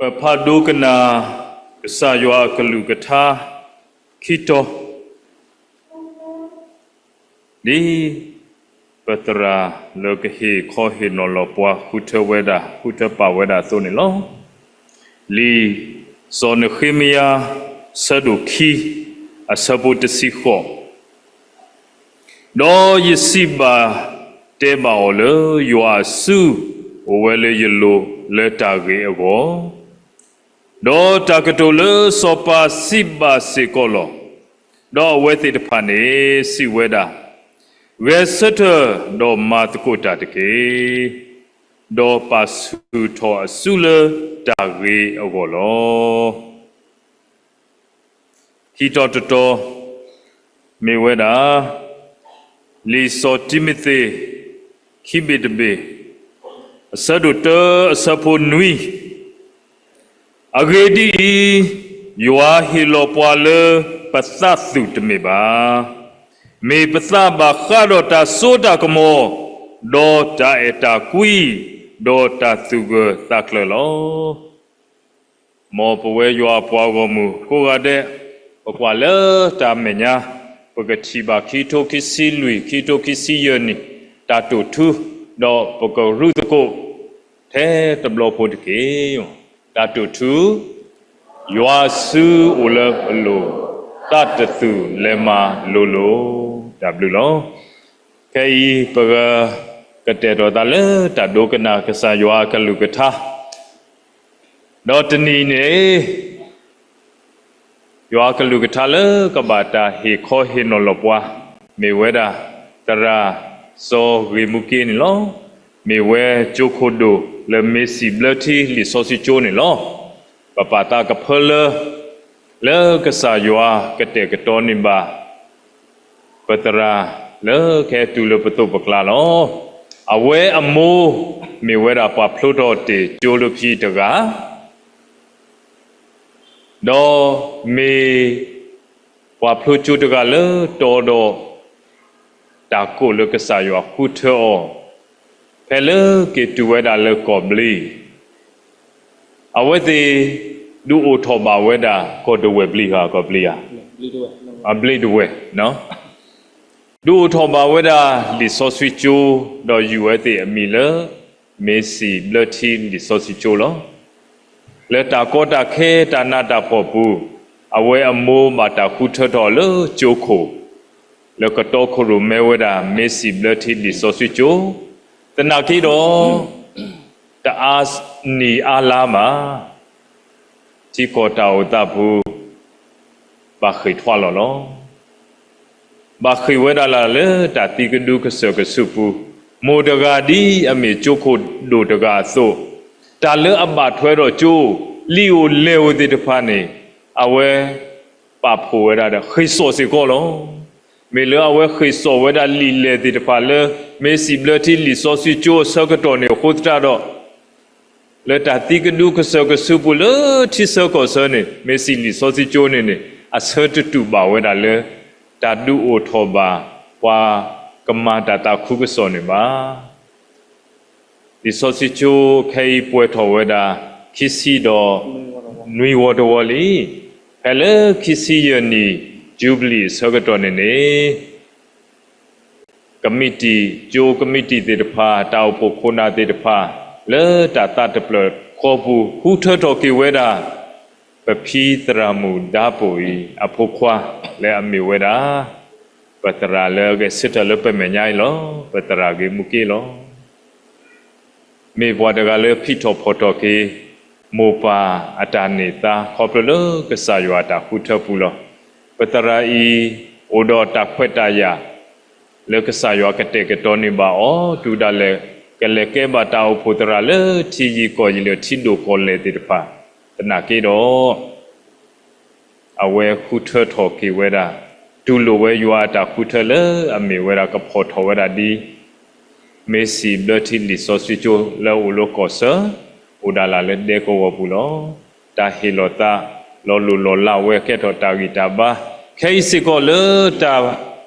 ပဖးဒိကနၣ် ကစၢ်ယွၤအကလုၢ်ကထါ ခံတီၤ, ဒ်ပသရၣ်လၢကဟ့ၣ်ခီဟ့ၣ်နီၤလီၤပှၤ ဃုထၢဝဲဒၣ် ဃုထၢပာ်ဝဲဒၣ်အသိးန့ၣ်လီၤ. လံာ်စီၤနဃ့မယၤ ဆၢဒိၣ်ခံ အဆၢဖိတဆံဃိး, ဒီးယစံးဘၣ်တဲဘၣ်အီၤလၢ ယွၤအစုအိၣ်ဝဲလၢယလိၤလၢတၢ်ဂ့ၤအဂီၢ်, ဒီးတၢ်ကတိၤလၢစီၤပၤစံးဘၣ်စ့ၢ်ကီးလီၤ. ဒီးအဝဲသ့ၣ်တဖၣ်န့ၣ်စံးဝဲဒၣ်, ဂဲၤဆၢထၢၣ်ဒီးမၤသကိးတၢ်တက့ၢ်. ဒီးပာ်ဆူၣ်ထီၣ်အစုလၢတၢ်ဂ့ၤအဂီၢ်လီၤ. ခံတီၤတတီၤ မ့ၢ်ဝဲဒၣ် လံာ်စီၤတံၤမသ့း ခံဘ့ၣ်တဘ့ၣ် အဆၢဒိၣ်တၢ အဆၢဖိနွံ, အဂ့ၢ်ဒ်အံၤ, ယွၤဟ့ၣ်လီၤပှၤလၢပသးသူၣ်တမ့ၢ်ဘၣ်. မ့ၢ်ပသးဘၣ်ဃးဒီးတၢ်စိတၢ်ကမီၤ, ဒီးတၢ်အဲၣ်တၢ်ကွံ, ဒီးတၢ်သူၣ်ဂၢၢ်သးကျၢၤလီၤ. မ်ပဝဲယွၤအပှၤဂီၢ်မုၢ်ကိးဂၤဒဲး, ပကွၢ်လၢတၢ်မဲာ်ညါ, ပကထံၣ်ဘၣ်ခံထိခံဆံလွံၢ် ခံထိခံဆံယဲၢ်နံၣ် တၢ်တိာ်ထူ, ဒီးပကရူသကိးထဲတဘျီဖိတက့ၢ်. တၢ်တိာ်ထူ, ယွၤစုအိၣ်လၢပလိၤ, သးတသူၣ်လဲၤမၤလိၤလိၤ, တၢ်ဘျုးလီၤ. ခဲအံၤပကကတဲာ်ကတီၤသးလၢတၢ်ဒိကနၣ်ကစၢ်ယွၤအကလုၢ်ကထါ, ဒီးတနံၤအံၤန့ၣ် ယွၤကလုၢ်ကထါလၢကဘၣ်တၢ်ဟ့ၣ်ခီဟ့ၣ်နီၤလီၤပှၤ မ့ၢ်ဝဲဒၣ် သရၣ်စီၤဂ့ၤမူက့န့ၣ်လီၤ. မ့ၢ်ဝဲကၠိခိၣ်ဒိၣ်လၢမ့ၢ်စံၣ်ဘျၢထံလံာ်စီဆှံကၠိန့ၣ်လီၤ. ပပာ်သးကဖၢလၢ လၢကစၢ်ယွၤကတဲာ်ကတီၤန့ၢ်ဘၣ် ပသရၣ်လၢကဟဲတုၤလၢပသိးပကျါလီၤ. အဝဲအမိၢ်မ့ၢ်ဝဲဒၣ်ပှၤဖျိထီၣ်တ့ၢ်ကၠိလၢဖံတဂၤ, ဒီးမ့ၢ်ပှၤဖျိကၠိတဂၤလၢတီဒီး တၢ်ကိးလၢကစၢ်ယွၤဃုထၢအီၤ, ဖဲလၢက့ၤတုၤဝဲဒၣ်လၢကီၢ်ဘျံး, အဝဲသ့ၣ်ဒုးအိၣ်ထီၣ်ဘၣ်ဝဲဒၣ် ကီၢ်ဒဝဲၢ်ဘျံးဧါ, ကီၢ်ဘျံးဧါ, အဘျံးဒဝဲၢ်, ဒုးအိၣ်ထီၣ်ဘၣ်ဝဲဒၣ်လံာ်စီဆှံကၠိ, ဒီးယုၢ်ဝဲသ့ၣ်အမံၤလၢ မ့ၢ်စံၣ်ဘျၢထံလံာ်စီဆှံကၠိလီၤ. လၢတၢ်ကီတၢ်ခဲတၢ်နးတၢ်ဖှီၣ်ပူၤ, အဝဲအမိၢ်ဘၣ်တၢ်ဃုထၢထီၣ်လၢကၠိခိၣ်, လၢကတီခိၣ်ရိၣ်မဲဝဲဒၣ် မ့ၢ်စံၣ်ဘျၢထံလံာ်စီဆှံကၠိ, သနာ်က့ဒီး တအါနံၤအါလါဘၣ် ထံကီၢ်တၢ်အိၣ်သးပူၤ ဘၣ်ဃ့ၢ်ထွါလီၤလီၤ. ဘၣ်ဃ့ၢ်ဝဲဒၣ်လၢ်လၢတၢ်သံကဒုကစၢၢ်ကဆူးပူၤ, မိၢ်တဂၤဒ်အမ့ၢ်ကၠိခိၣ်ဒိၣ်တဂၤအသိး, တၢ်လၢအဘၣ်ထွဲဒီးကၠိ, လံာ်အိၣ်လဲၤအိၣ်သ့ၣ်တဖၣ်န့ၣ်, အဝဲပာ်ဖှိၣ်ဝဲဒၣ်ဒီးဃ့ၢ်စိာ်စ့ၢ်ကီးလီၤ. မ့ၢ်လၢအဝဲဃ့ၢ်စိာ်ဝဲဒၣ်လံာ်လဲၢ်သ့ၣ်တဖၣ်လၢ မ့ၢ်စံၣ်ဘျၢထံလံာ်စီဆှံကၠိအဆၢကတီၢ်န့ၣ်အဃိသတးဒီး လၢတၢ်သံကဒုကစၢၢ်ကဆူးပူၤလၢထံဆၢကီၢ်ဆၢန့ၣ် မ့ၢ်စံၣ်လံာ်စီဆှံကၠိန့ၣ်န့ၣ် အဆၢတတူာ်ဘၣ်ဝဲဒၣ်လၢ တၢ်ဒုးအိၣ်ထီၣ်ဘၣ်ပှၤကမၤတၢ်သးခုကစီၣ်န့ၣ်ဘၣ်. လံာ်စီဆှံကၠိခဲအံၤပှဲၤထီၣ်ဝဲဒၣ် ခံဆံဒီးနွံဝီတဝီလံ. ဖဲလၢခံဆံယဲၢ်နံၣ် ယူဘလံၣ်အဆၢကတီၢ်န့ၣ်န့ၣ် ကမံးတံာ် ကၠိကမံးတံာ်သ့ၣ်တဖၣ် တၢ်အိၣ်ဖှိၣ်ခိၣ်နၢ်သ့ၣ်တဖၣ် လၢတၢ်သးတဖျၢၣ်ဃီပူၤ ဃုထၢထီၣ်က့ၤဝဲဒၣ် ပဖံသရၣ်မုၣ်ဒါပိာ်အံၤအဖိခွါ လၢအမ့ၢ်ဝဲဒၣ် ပသရၣ်လၢအဂဲၤဆၢထၢၣ်လၢပမဲာ်ညါအံၤလီၤ. ပသရၣ်ဂ့ၤမူက့လီၤ. မ့ၢ်ပှၤတဂၤလၢဖံးထီၣ်ဖီၣ်ထီၣ်က့ၤ မိၢ်ပၢ်အတၢ်န့ၢ်သါ ခီဖျိလၢကစၢ်ယွၤအတၢ်ဃုထၢပူၤလီၤ. ပသရၣ်အံၤ အိၣ်ဒီးတၢ်ခွဲးတၢ်ယာ် လၢကစၢ်ယွၤကတဲာ်ကတီၤန့ၢ်ဘၣ်အီၤ တုၤဒၣ်လဲာ် ကလဲၤကဲဘၣ်တၢ်အိၣ်ဖှိၣ်သရၣ်လၢထံယံၤကီၢ်ယံၤလၢထံဒိၣ်ကီၢ်လဲၢ်သ့ၣ်တဖၣ် သနာ်က့ဒီး အဝဲဃုထၢထီၣ်က့ၤဝဲဒၣ် တူၢ်လိာ်ဝဲယွၤအတၢ်ဃုထၢလၢအမ့ၢ်ဝဲဒၣ်ကဖီၣ်ထီၣ်ဝဲဒၣ်ဒ် မ့ၢ်စံၣ်ဘျၢထံလံာ်စီဆှံကၠိလၢအအိၣ်လၢကီၢ်ဆၢ အိၣ်ဒၣ်လၢ်လၢဒဲကဝီၤပူၤလီၤ. တၢ်ဟ့ၣ်လီၤသး လီၤလိၢ်လီၤလးဝဲကဲထီၣ်တၢ်ဂံၢ်တၢ်ဘါ ခဲအံၤစ့ၢ်ကီးလၢတၢ်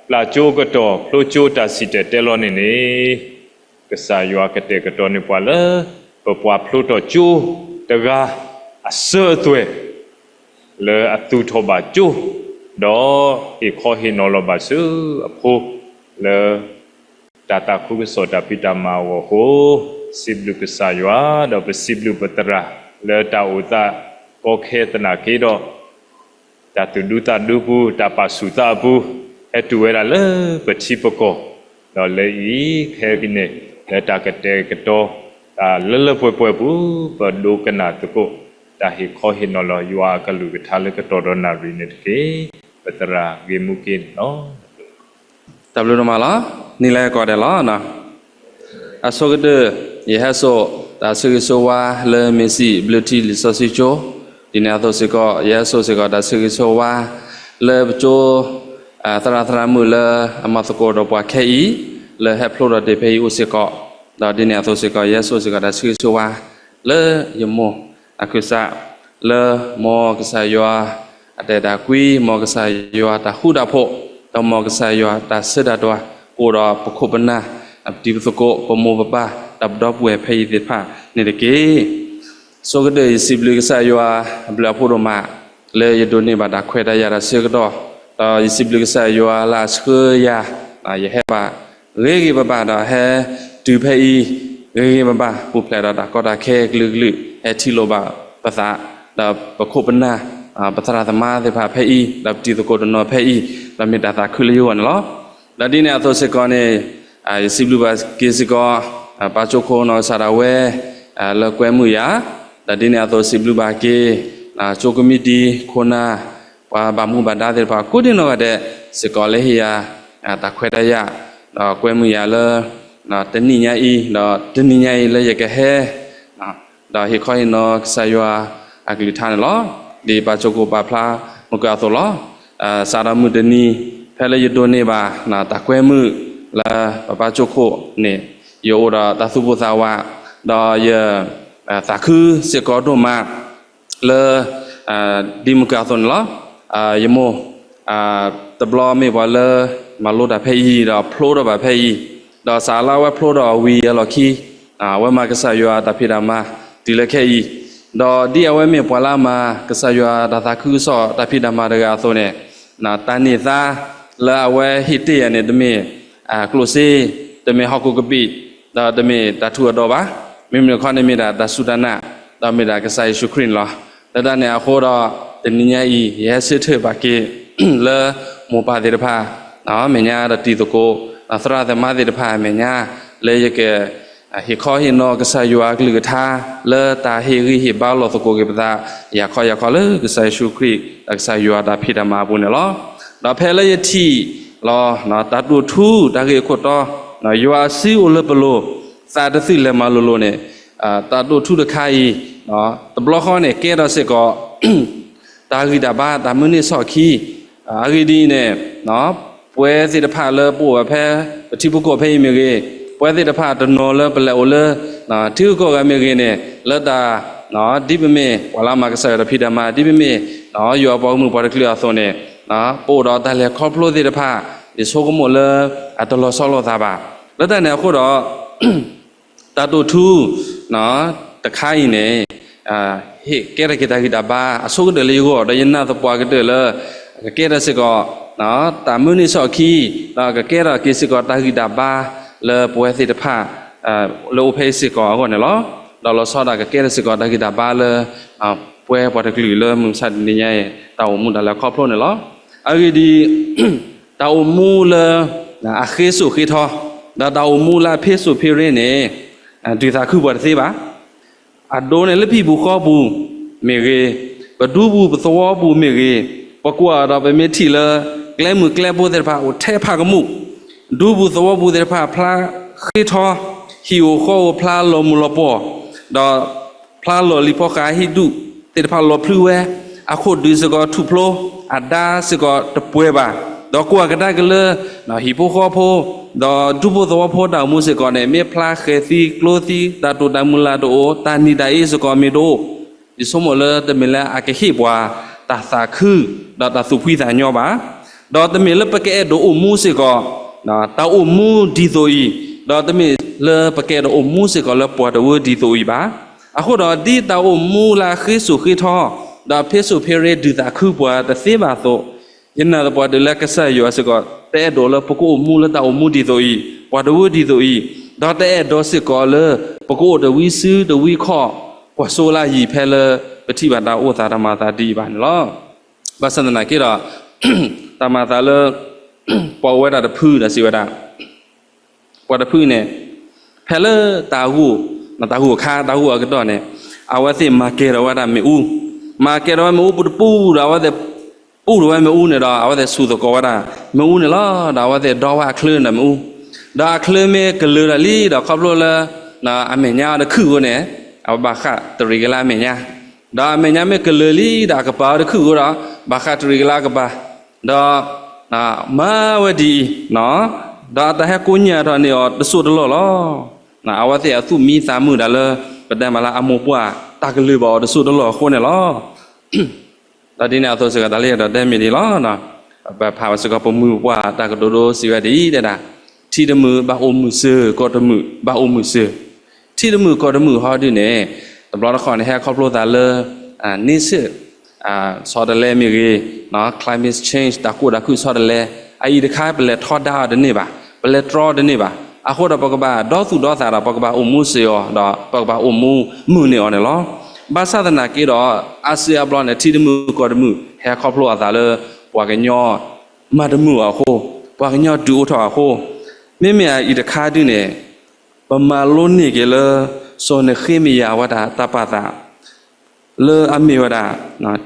ပျၢ်ကၠိအကတီၢ် ဖျိကၠိတၢ်စံၣ်တဲၤတဲလီၤန့ၣ်န့ၣ် ကစၢ်ယွၤကတဲာ်ကတီၤန့ၢ်ပှၤလၢ ပပှၤဖျိထီၣ်ကၠိတဂၤ အစၢၤအသွဲၣ် လၢအသူၣ်ထီၣ်ဘၣ်ကၠိ ဒီးဟ့ၣ်ခီဟ့ၣ်နီၤလီၤဘၣ်ဆူအဖိ လၢ တၢ်သးခုကစီၣ်တၢ်ဖံးတၢ်မၤအဂီၢ်အဃိ, စံးဘျုးကစၢ်ယွၤ ဒီးပစံးဘျုးပသရၣ် လၢတၢ်အိၣ်သးကီခဲသနာ်က့ဒီး တၢ်သူၣ်ဒူသးဒူပူၤ တၢ်ပာ်ဆူၣ်သးအပူၤ ဟဲတုၤဝဲဒၣ်လၢပထံပကီၢ်, ဒီးလၢအံၤခဲကနံၣ်န့ၣ် လၢတၢ်ကတဲာ်ကတီၤ တၢ်လၢလၢပှဲၤပှဲၤပူၤ ပဒိကနၣ်သကိး တၢ်ဟ့ၣ်ခီဟ့ၣ်နီၤလီၤယွၤအကလုၢ်ကထါလၢကတီၢ်ဒီးနၣ်ရံၣ်န့ၣ်တက့ၢ်. ပသရၣ်ဂ့ၢ်မူက့န့ၣ်လီၤ. တၢ်ဘျုးဒိၣ်မးလီၤ. နံၤလၢကိးဂၤဒဲးလီၤ. အဆိကတၢၢ် ယဟဲစိာ်တၢ်ဆၢဂ့ၤဆၢဝါလၢမ့ၢ်စံးဘျၢထံလံာ်စီဆှံကၠိ, ဒ်န့ၣ်အသိးစ့ၢ်ကီး ယဟဲစိာ်စ့ၢ်ကီးတၢ်ဆၢဂ့ၤဆၢဝါ လၢပကၠိ သရၣ်သရၣ်မုၣ်လၢအမၤသကိးဒီးပှၤခဲအံၤ လၢဟဲဖျိဒီးတ့ၢ်ဖဲအံၤအိၣ်စ့ၢ်ကီး, ဒီးဒ်န့ၣ်အသိးစ့ၢ်ကီး ယဟဲစိာ်စ့ၢ်ကီးတၢ်ဆၢဂ့ၤဆၢဝါ လၢယမိၢ် အခုစး လၢမ်ကစၢ်ယွၤအတၢ်အဲၣ်တၢ်ကွံ, မ်ကစၢ်ယွၤတၢ်ဃူတၢ်ဖိး, ဒီးမ်ကစၢ်ယွၤတၢ်ဆၢတၢ်တွၤ ကအိၣ်ဒီးပခိၣ်ပနၢ်, ပတံၤပသကိး, ပမိၢ်ပပၢ်, ဒီးပဒီပုၢ်ဝဲၢ်ဖဲအံၤသ့ၣ်တဖၣ်န့ၣ်တက့ၢ်. ဆိကတၢၢ်ယစံးဘျုးကစၢ်ယွၤအဘျုးအဖှိၣ်ဒိၣ်မး လၢယဒိးန့ၢ်ဘၣ်တၢ်ခွဲးတၢ်ယာ်တၢ်ဆၢကတီၢ်, ဒီးယစံးဘျုးကစၢ်ယွၤလၢအဆှၢယၤ, ယဟဲဘၣ် ဂ့ၤဂ့ၤဘၣ်ဘၣ်ဒီးဟဲတုၤဖဲအံၤ ဂ့ၤဂ့ၤဘၣ်ဘၣ် ပူၤဖျဲးဒီးတၢ်ကီတၢ်ခဲကလုာ်ကလုာ် ဟဲထံၣ်လိာ်ဘၣ်ပသး, ဒီးပခိၣ်ပနၢ်, ပသရၣ်သမါသ့ၣ်တဖၣ်ဖဲအံၤ, ဒီးပတံၤသကိးတနီၤဖဲအံၤ, ဒီးမ့ၢ်တၢ်သးခုလၢယဂီၢ်န့ၣ်လီၤ. ဒီးဒ်န့ၣ်အသိးစ့ၢ်ကီးန့ၣ်, ယစံးဘျုးဘၣ်က့ၤစ့ၢ်ကီး ပၢ်ကၠိခိၣ်နီၢ်ကစၢ်ဒၣ်ဝဲ လၢကွဲမုာ်ယၤ, ဒီးဒ်န့ၣ်အသိးစံးဘျုးဘၣ်က့ၤ ကၠိကမံးတံာ်ခိၣ်နၢ် ပှၤဘၣ်မူဘၣ်ဒါသ့ၣ်တဖၣ် ကိးဒံနီၢ်ဂၤဒဲးစ့ၢ်ကီးလၢဟ့ၣ်ယၤ တၢ်ခွဲးတၢ်ယာ်, ဒီးကွဲမုာ်ယၤလၢ တနံၤညါအံၤ, ဒီးတနံၤညါအံၤလၢယကဟဲ ဒီးဟ့ၣ်ခီဟ့ၣ်နီၤကစၢ်ယွၤအကလုၢ်ကထါန့ၣ်လီၤ. ဒ်ပၢ်ကၠိခိၣ်ပာ်ဖျါမုၢ်ကၢအသိးလီၤ. စးထီၣ်မုၢ်တနံၤ ဖဲလၢယဒိးန့ၢ်ဘၣ် တၢ်ကွဲမုာ်လၢပပၢ်ကၠိခိၣ်န့ၣ် ယအိၣ်ဒီးတၢ်သူၣ်ပိၢ်သးဝး, ဒီးယ သးခုစ့ၢ်ကီးဒိၣ်မး လၢ ဒ်မုၢ်ကၢအသိးန့ၣ်လီၤ. ယမိၢ် တဘျီမ့ၢ်ပှၤလၢ မၤလိတၢ်ဖဲအံၤ ဒီးဖျိထီၣ်ဘၣ်ဖဲအံၤ, ဒီးစးလၢအဝဲဖျိထီၣ်ဝံၤအလီၢ်ခံ အဝဲမၤကစၢ်ယွၤတၢ်ဖံးတၢ်မၤတုၤလၢခဲအံၤ, ဒီးဒ်အဝဲမ့ၢ်ပှၤလၢအမၤကစၢ်ယွၤတၢ်သးခုကစီၣ်တၢ်ဖံးတၢ်မၤတဂၤအသိးန့ၣ်, တၢ်န့ၢ်သါလၢအဝဲဟ့ၣ်တ့ၢ်ယၤန့ၣ် တမ့ၢ် ကျိၣ်စ့, တမ့ၢ်ဟီၣ်ခိၣ်ကပံာ်, ဒီးတမ့ၢ်တၢ်ထူးအဒီးဘၣ်, မ့မ့ၢ်တခီန့ၣ်မ့ၢ်ဒၣ်တၢ်စူၢ်တၢ်နာ်, ဒီးမ့ၢ်ဒၣ်ကစၢ်ယ့ၣ်ၡူးခရံာ်န့ၣ်လီၤ. လၢတၢ်န့ၣ်အဃိဒီး တနံၤညါအံၤ ယဟဲဆၢထၢၣ်ဘၣ်က့ၤ လၢမိၢ်ပၢ်သ့ၣ်တဖၣ် မဲာ်ညါဒီးတံၤသကိး သရၣ်သမါသ့ၣ်တဖၣ်မဲာ်ညါ လၢယက ဟ့ၣ်ခီဟ့ၣ်နီၤကစၢ်ယွၤအကလုၢ်ကထါ လၢတၢ်ဟ့ၣ်ဂံၢ်ဟ့ၣ်ဘါလိာ်သကိးက့ၤပသး ယၤခီယၤခီလၢကစၢ်ယ့ၣ်ၡူးခရံာ် ဒီးကစၢ်ယွၤတၢ်ဖံးတၢ်မၤအပူၤန့ၣ်လီၤ. ဒီးဖဲလၢယထံၣ်လီၤ တၢ်တိာ်ထူတၢ်ဂ့ၢ်အခိၣ်တီ, ယွၤအစုအိၣ်လၢပလိၤ, သးတသုလဲၤမၤလိၤလိၤန့ၣ်, တၢ်တိာ်ထူတခါအံၤ တဘျီဃီန့ၣ် ကဲထီၣ်စ့ၢ်ကီး တၢ်ဂံၢ်တၢ်ဘါ တၢ်မုၢ်နံၤဆီၣ်ခံ, အဂ့ၢ်ဒ်အံၤန့ၣ်, ပဝဲသ့ၣ်တဖၣ်လၢပအိၣ်ဘၣ်ဖဲ ပထံပကီၢ်ဖဲအံၤမ့ၢ်ဂ့ၤ, ပဝဲသ့ၣ်တဖၣ်တနီၤလၢပလဲၤအိၣ်လၢ ထံဂုၤကီၢ်ဂၤမ့ၢ်ဂ့ၤန့ၣ် လၢတၢ် ဒ်ပမ့ၢ်ပှၤလၢအမၤကစၢ်ယွၤတၢ်ဖံးတၢ်မၤ ဒ်ပမ့ၢ် ယွၤအပှၤဂီၢ်မုၢ်ပှၤတကလုာ်အသိးန့ၣ်, ပအိၣ်ဒီးတၢ်လဲၤခီဖျိသ့ၣ်တဖၣ် ယဆိကမိၣ်လၢအတလီၤဆီလိာ်သးဘၣ်. လၢတၢ်န့ၣ်အဃိဒီး တၢ်တိာ်ထူ တခါအံၤန့ၣ် ဟ့ၣ်ကဲထီၣ်က့ၤတၢ်ဂံၢ်တၢ်ဘါ အဆိကတၢၢ်လၢယဂီၢ် ဒီးယနာ်သပှၢ်ကတၢၢ်လၢ ကကဲထီၣ်စ့ၢ်ကီး တၢ်မုၢ်နံၤဆီၣ်ခံ, ဒီးကကဲထီၣ်က့ၤစ့ၢ်ကီးတၢ်ဂံၢ်တၢ်ဘါ လၢပဝဲသ့ၣ်တဖၣ် လၢအိၣ်ဖဲအံၤစ့ၢ်ကီးအဂီၢ်န့ၣ်လီၤ. ဒီးလီၤဆီဒၣ်ကကဲထီၣ်စ့ၢ်ကီးတၢ်ဂံၢ်တၢ်ဘါလၢ ပဝဲပှၤတကလုာ်လၢမုၢ်မဆါတနံၤညါအံၤ တၢ်အိၣ်မူတၢ်လဲၤခီဖျိန့ၣ်လီၤ. အဂ့ၢ်ဒ်အံၤ တၢ်အိၣ်မူလၢ အဃ့စိာ်ဃ့ထီ, ဒီးတၢ်အိၣ်မူလၢအဖ့စိာ်ဖ့ရ့န့ၣ် ဒုးသးခုပှၤတသ့ဘၣ်. အဒိန့ၣ်လၢပဟံၣ်ပူၤဃီပူၤမ့ၢ်ဂ့ၤ, ပဒူပူၤပသဝီပူၤမ့ၢ်ဂ့ၤ, ပကွၢ်ဒီးပမ့ၢ်ထံၣ်လၢ ကျဲမုၢ်ကျဲဘိသ့ၣ်တဖၣ်အိၣ်ထဲဖးကမူၣ်, ဒူပူၤသဝီပူၤသ့ၣ်တဖၣ်ဖျါဃ့ထီ, ဟံၣ်အိၣ်ဃီအိၣ်ဖျါလီၤမုၢ်လီၤပှီၢ်, ဒီး ဖျါလီၤလံာ်ဖီဃးဟံၣ်ဒူၣ်သ့ၣ်တဖၣ်လီၤဖျုးဝဲ, အခိၣ်ဒုးစ့ၢ်ကီးထူၣ်ဖျိ, အဒါစ့ၢ်ကီးတပှဲၤဘၣ်, ဒီးကွၢ်ကဒါက့ၤလၢ ဟံၣ်ဖိဃီဖိ, ဒီးဒူဖိသဝီဖိတၢ်အိၣ်မူစ့ၢ်ကီးန့ၣ် မ့ၢ်ဖျါဃဲၤသံကျိသံ, တၢ်တိာ်တၢ်မုၢ်လၢ်တအိၣ်, တၢ်နံၣ်တၢ်အ့စ့ၢ်ကီးမ့ၢ်တအိၣ်, ယဆိကမိၣ်လၢတမ့ၢ်လၢအကဟ့ၣ်ပှၤတၢ်သးခု ဒီးတၢ်သူၣ်ဖှံသးညီဘၣ်. ဒီးတမ့ၢ်လၢပကအဲၣ်ဒိးအိၣ်မူစ့ၢ်ကီး တၢ်အိၣ်မူဒ်သိးအံၤ, ဒီးတမ့ၢ်လၢပကအဲၣ်ဒိးအိၣ်မူစ့ၢ်ကီးလၢပှၤတဝၢဒ်သိးအံၤဘၣ်. အဃိဒီးဒ်တၢ်အိၣ်မူလၢအဃ့စိာ်ဃ့ထီ, ဒီးအဖ့စိာ်ဖ့ရ့ဒုးသးခုပှၤတသ့ဘၣ်အသိး, ယနာ်သပှၢ်တုၤလၢကစၢ်ယွၤစ့ၢ်ကီး တအဲၣ်ဒိးလၢပကအိၣ်မူလၢတၢ်အိၣ်မူဒ်သိးအံၤ, ပှၤတဝၢဒ်သိးအံၤ, ဒီးတအဲၣ်ဒိးစ့ၢ်ကီးလၢ ပကအိၣ်တဝံစုတဝံခီၣ်, ကွၢ်စိလၢအယံၤဖဲလၢ ပထံၣ်ဘၣ်တၢ်အိၣ်သးတၢ်မၤသးဒ်အံၤဘၣ်န့ၣ်လီၤ. ဘၣ်ဆၣ်သနာ်က့ဒီး တၢ်မၤသးလၢ ပှၤအိၣ်ဝဲဒၣ်တဖုဒီးစံးဝဲဒၣ် ပှၤတဖုန့ၣ် ဖဲလၢတၢ်ဂိၢ်, တၢ်ဂိၢ်အခါ တၢ်ဂိၢ်အကတီၢ်န့ၣ် အဝဲသ့ၣ်မၤကဲၤထီၣ်ဝဲဒၣ်မ့ၣ်အူ, မၤကဲၤထီၣ်ဝဲမ့ၣ်အူပူၤတပူၤဒီး အဝဲသ့ၣ်ပူၣ်ထီၣ်ဝဲမ့ၣ်အူန့ၣ်ဒီး အဝဲသ့ၣ်ဆူၣ်သကိးဝဲဒၣ်မ့ၣ်အူန့ၣ်လီၤ. ဒီးအဝဲသ့ၣ်ဒီဝဲအချၢန့ၣ်မ့ၣ်အူ, ဒီးအချၢမ့ၢ်ကလၢာ်ဒီးလံဒီး ခီဖျိလၢ အမဲာ်ညါအီၤတခုၣ်အဃိန့ၣ် အဝဲဘၣ်ဃးတရံးကလၢအမဲာ်ညါ, ဒီးအမဲာ်ညါမ့ၢ်ကလၢာ်လံဒီး အကပၤအီၤတခုၣ်အဃိဒီး ဘၣ်ဃးတရံးကလၢအကပၤ, ဒီး မၤဝဲဒ်အံၤ, ဒီးအတၢ်ဟဲကိညၢ်ထီၣ်န့ၢ်အီၤတစိၢ်တလီၢ်လီၤ. အဝဲသ့ၣ်အသူၣ်မံသးမုာ်ဒၣ်လၢ ပတဲမးလၢအမိၢ်ပှၢ်တၢ်ကလုၢ်ဘၣ်အီၤတစိၢ်တလီၢ်အဃိန့ၣ်လီၤ. ဒီးဒ်န့ၣ်အသိးစ့ၢ်ကီး တၢ်လၢယအဲၣ်ဒိးတဲမ့ၢ်ဒ်အံၤလီၤ. ပဖးဘၣ်စ့ၢ်ကီး ပမိၢ်ပပှၢ်တၢ်ကတိၤဒိစံးဝဲဒ်အံၤတဲဒၣ်, ထံတမုာ်ဘၣ်အိၣ်မုာ်စၢၤ, ကီၢ်တမုာ်ဘၣ်အိၣ်မုာ်စၢၤ. ထံတမုာ်ကီၢ်တမုာ်ဟီဒုန့ၣ် တဘျီတခီၣ်န့ၣ် ဟဲခီဖျိသးလၢ န့ဆၢၣ် ဆီတလဲမ့ၢ်ဂ့ၤ, climate change တၢ်ကိၢ်တၢ်ခုၣ်ဆီတလဲ, အအံၤတခါ ပလဲၤထီဒါအီၤတန့ၢ်ဘၣ်, ပလဲၤတြီတန့ၢ်ဘၣ်. အဃိဒီးပကဘၣ်ဒီသူၣ်ဒီသးဒီး ပကဘၣ်အိၣ်မူစ့ၢ်အီၤ ဒီးပကဘၣ်အိၣ်မူမုာ်န့ၢ်အီၤန့ၣ်လီၤ. ဘၣ်ဆၣ်သနာ်က့ဒီး အါစုအါဘျီန့ၣ် ထံတမုာ်ကီၢ်တမုာ် ဟဲခီဖျိအသးလၢ ပှၤကညီ မၤတမုာ်အီၤအဃိ, ပှၤကညီဒုးအိၣ်ထီၣ်အဃိ, မ့မ့ၢ်အအံၤတခါဒုန့ၣ် ပမၤလိန့ၢ်က့ၤလၢ စီၤနဃ့မယၤဝဲဒၣ်တၢ်ပာ်သး လၢအမ့ၢ်ဝဲဒၣ်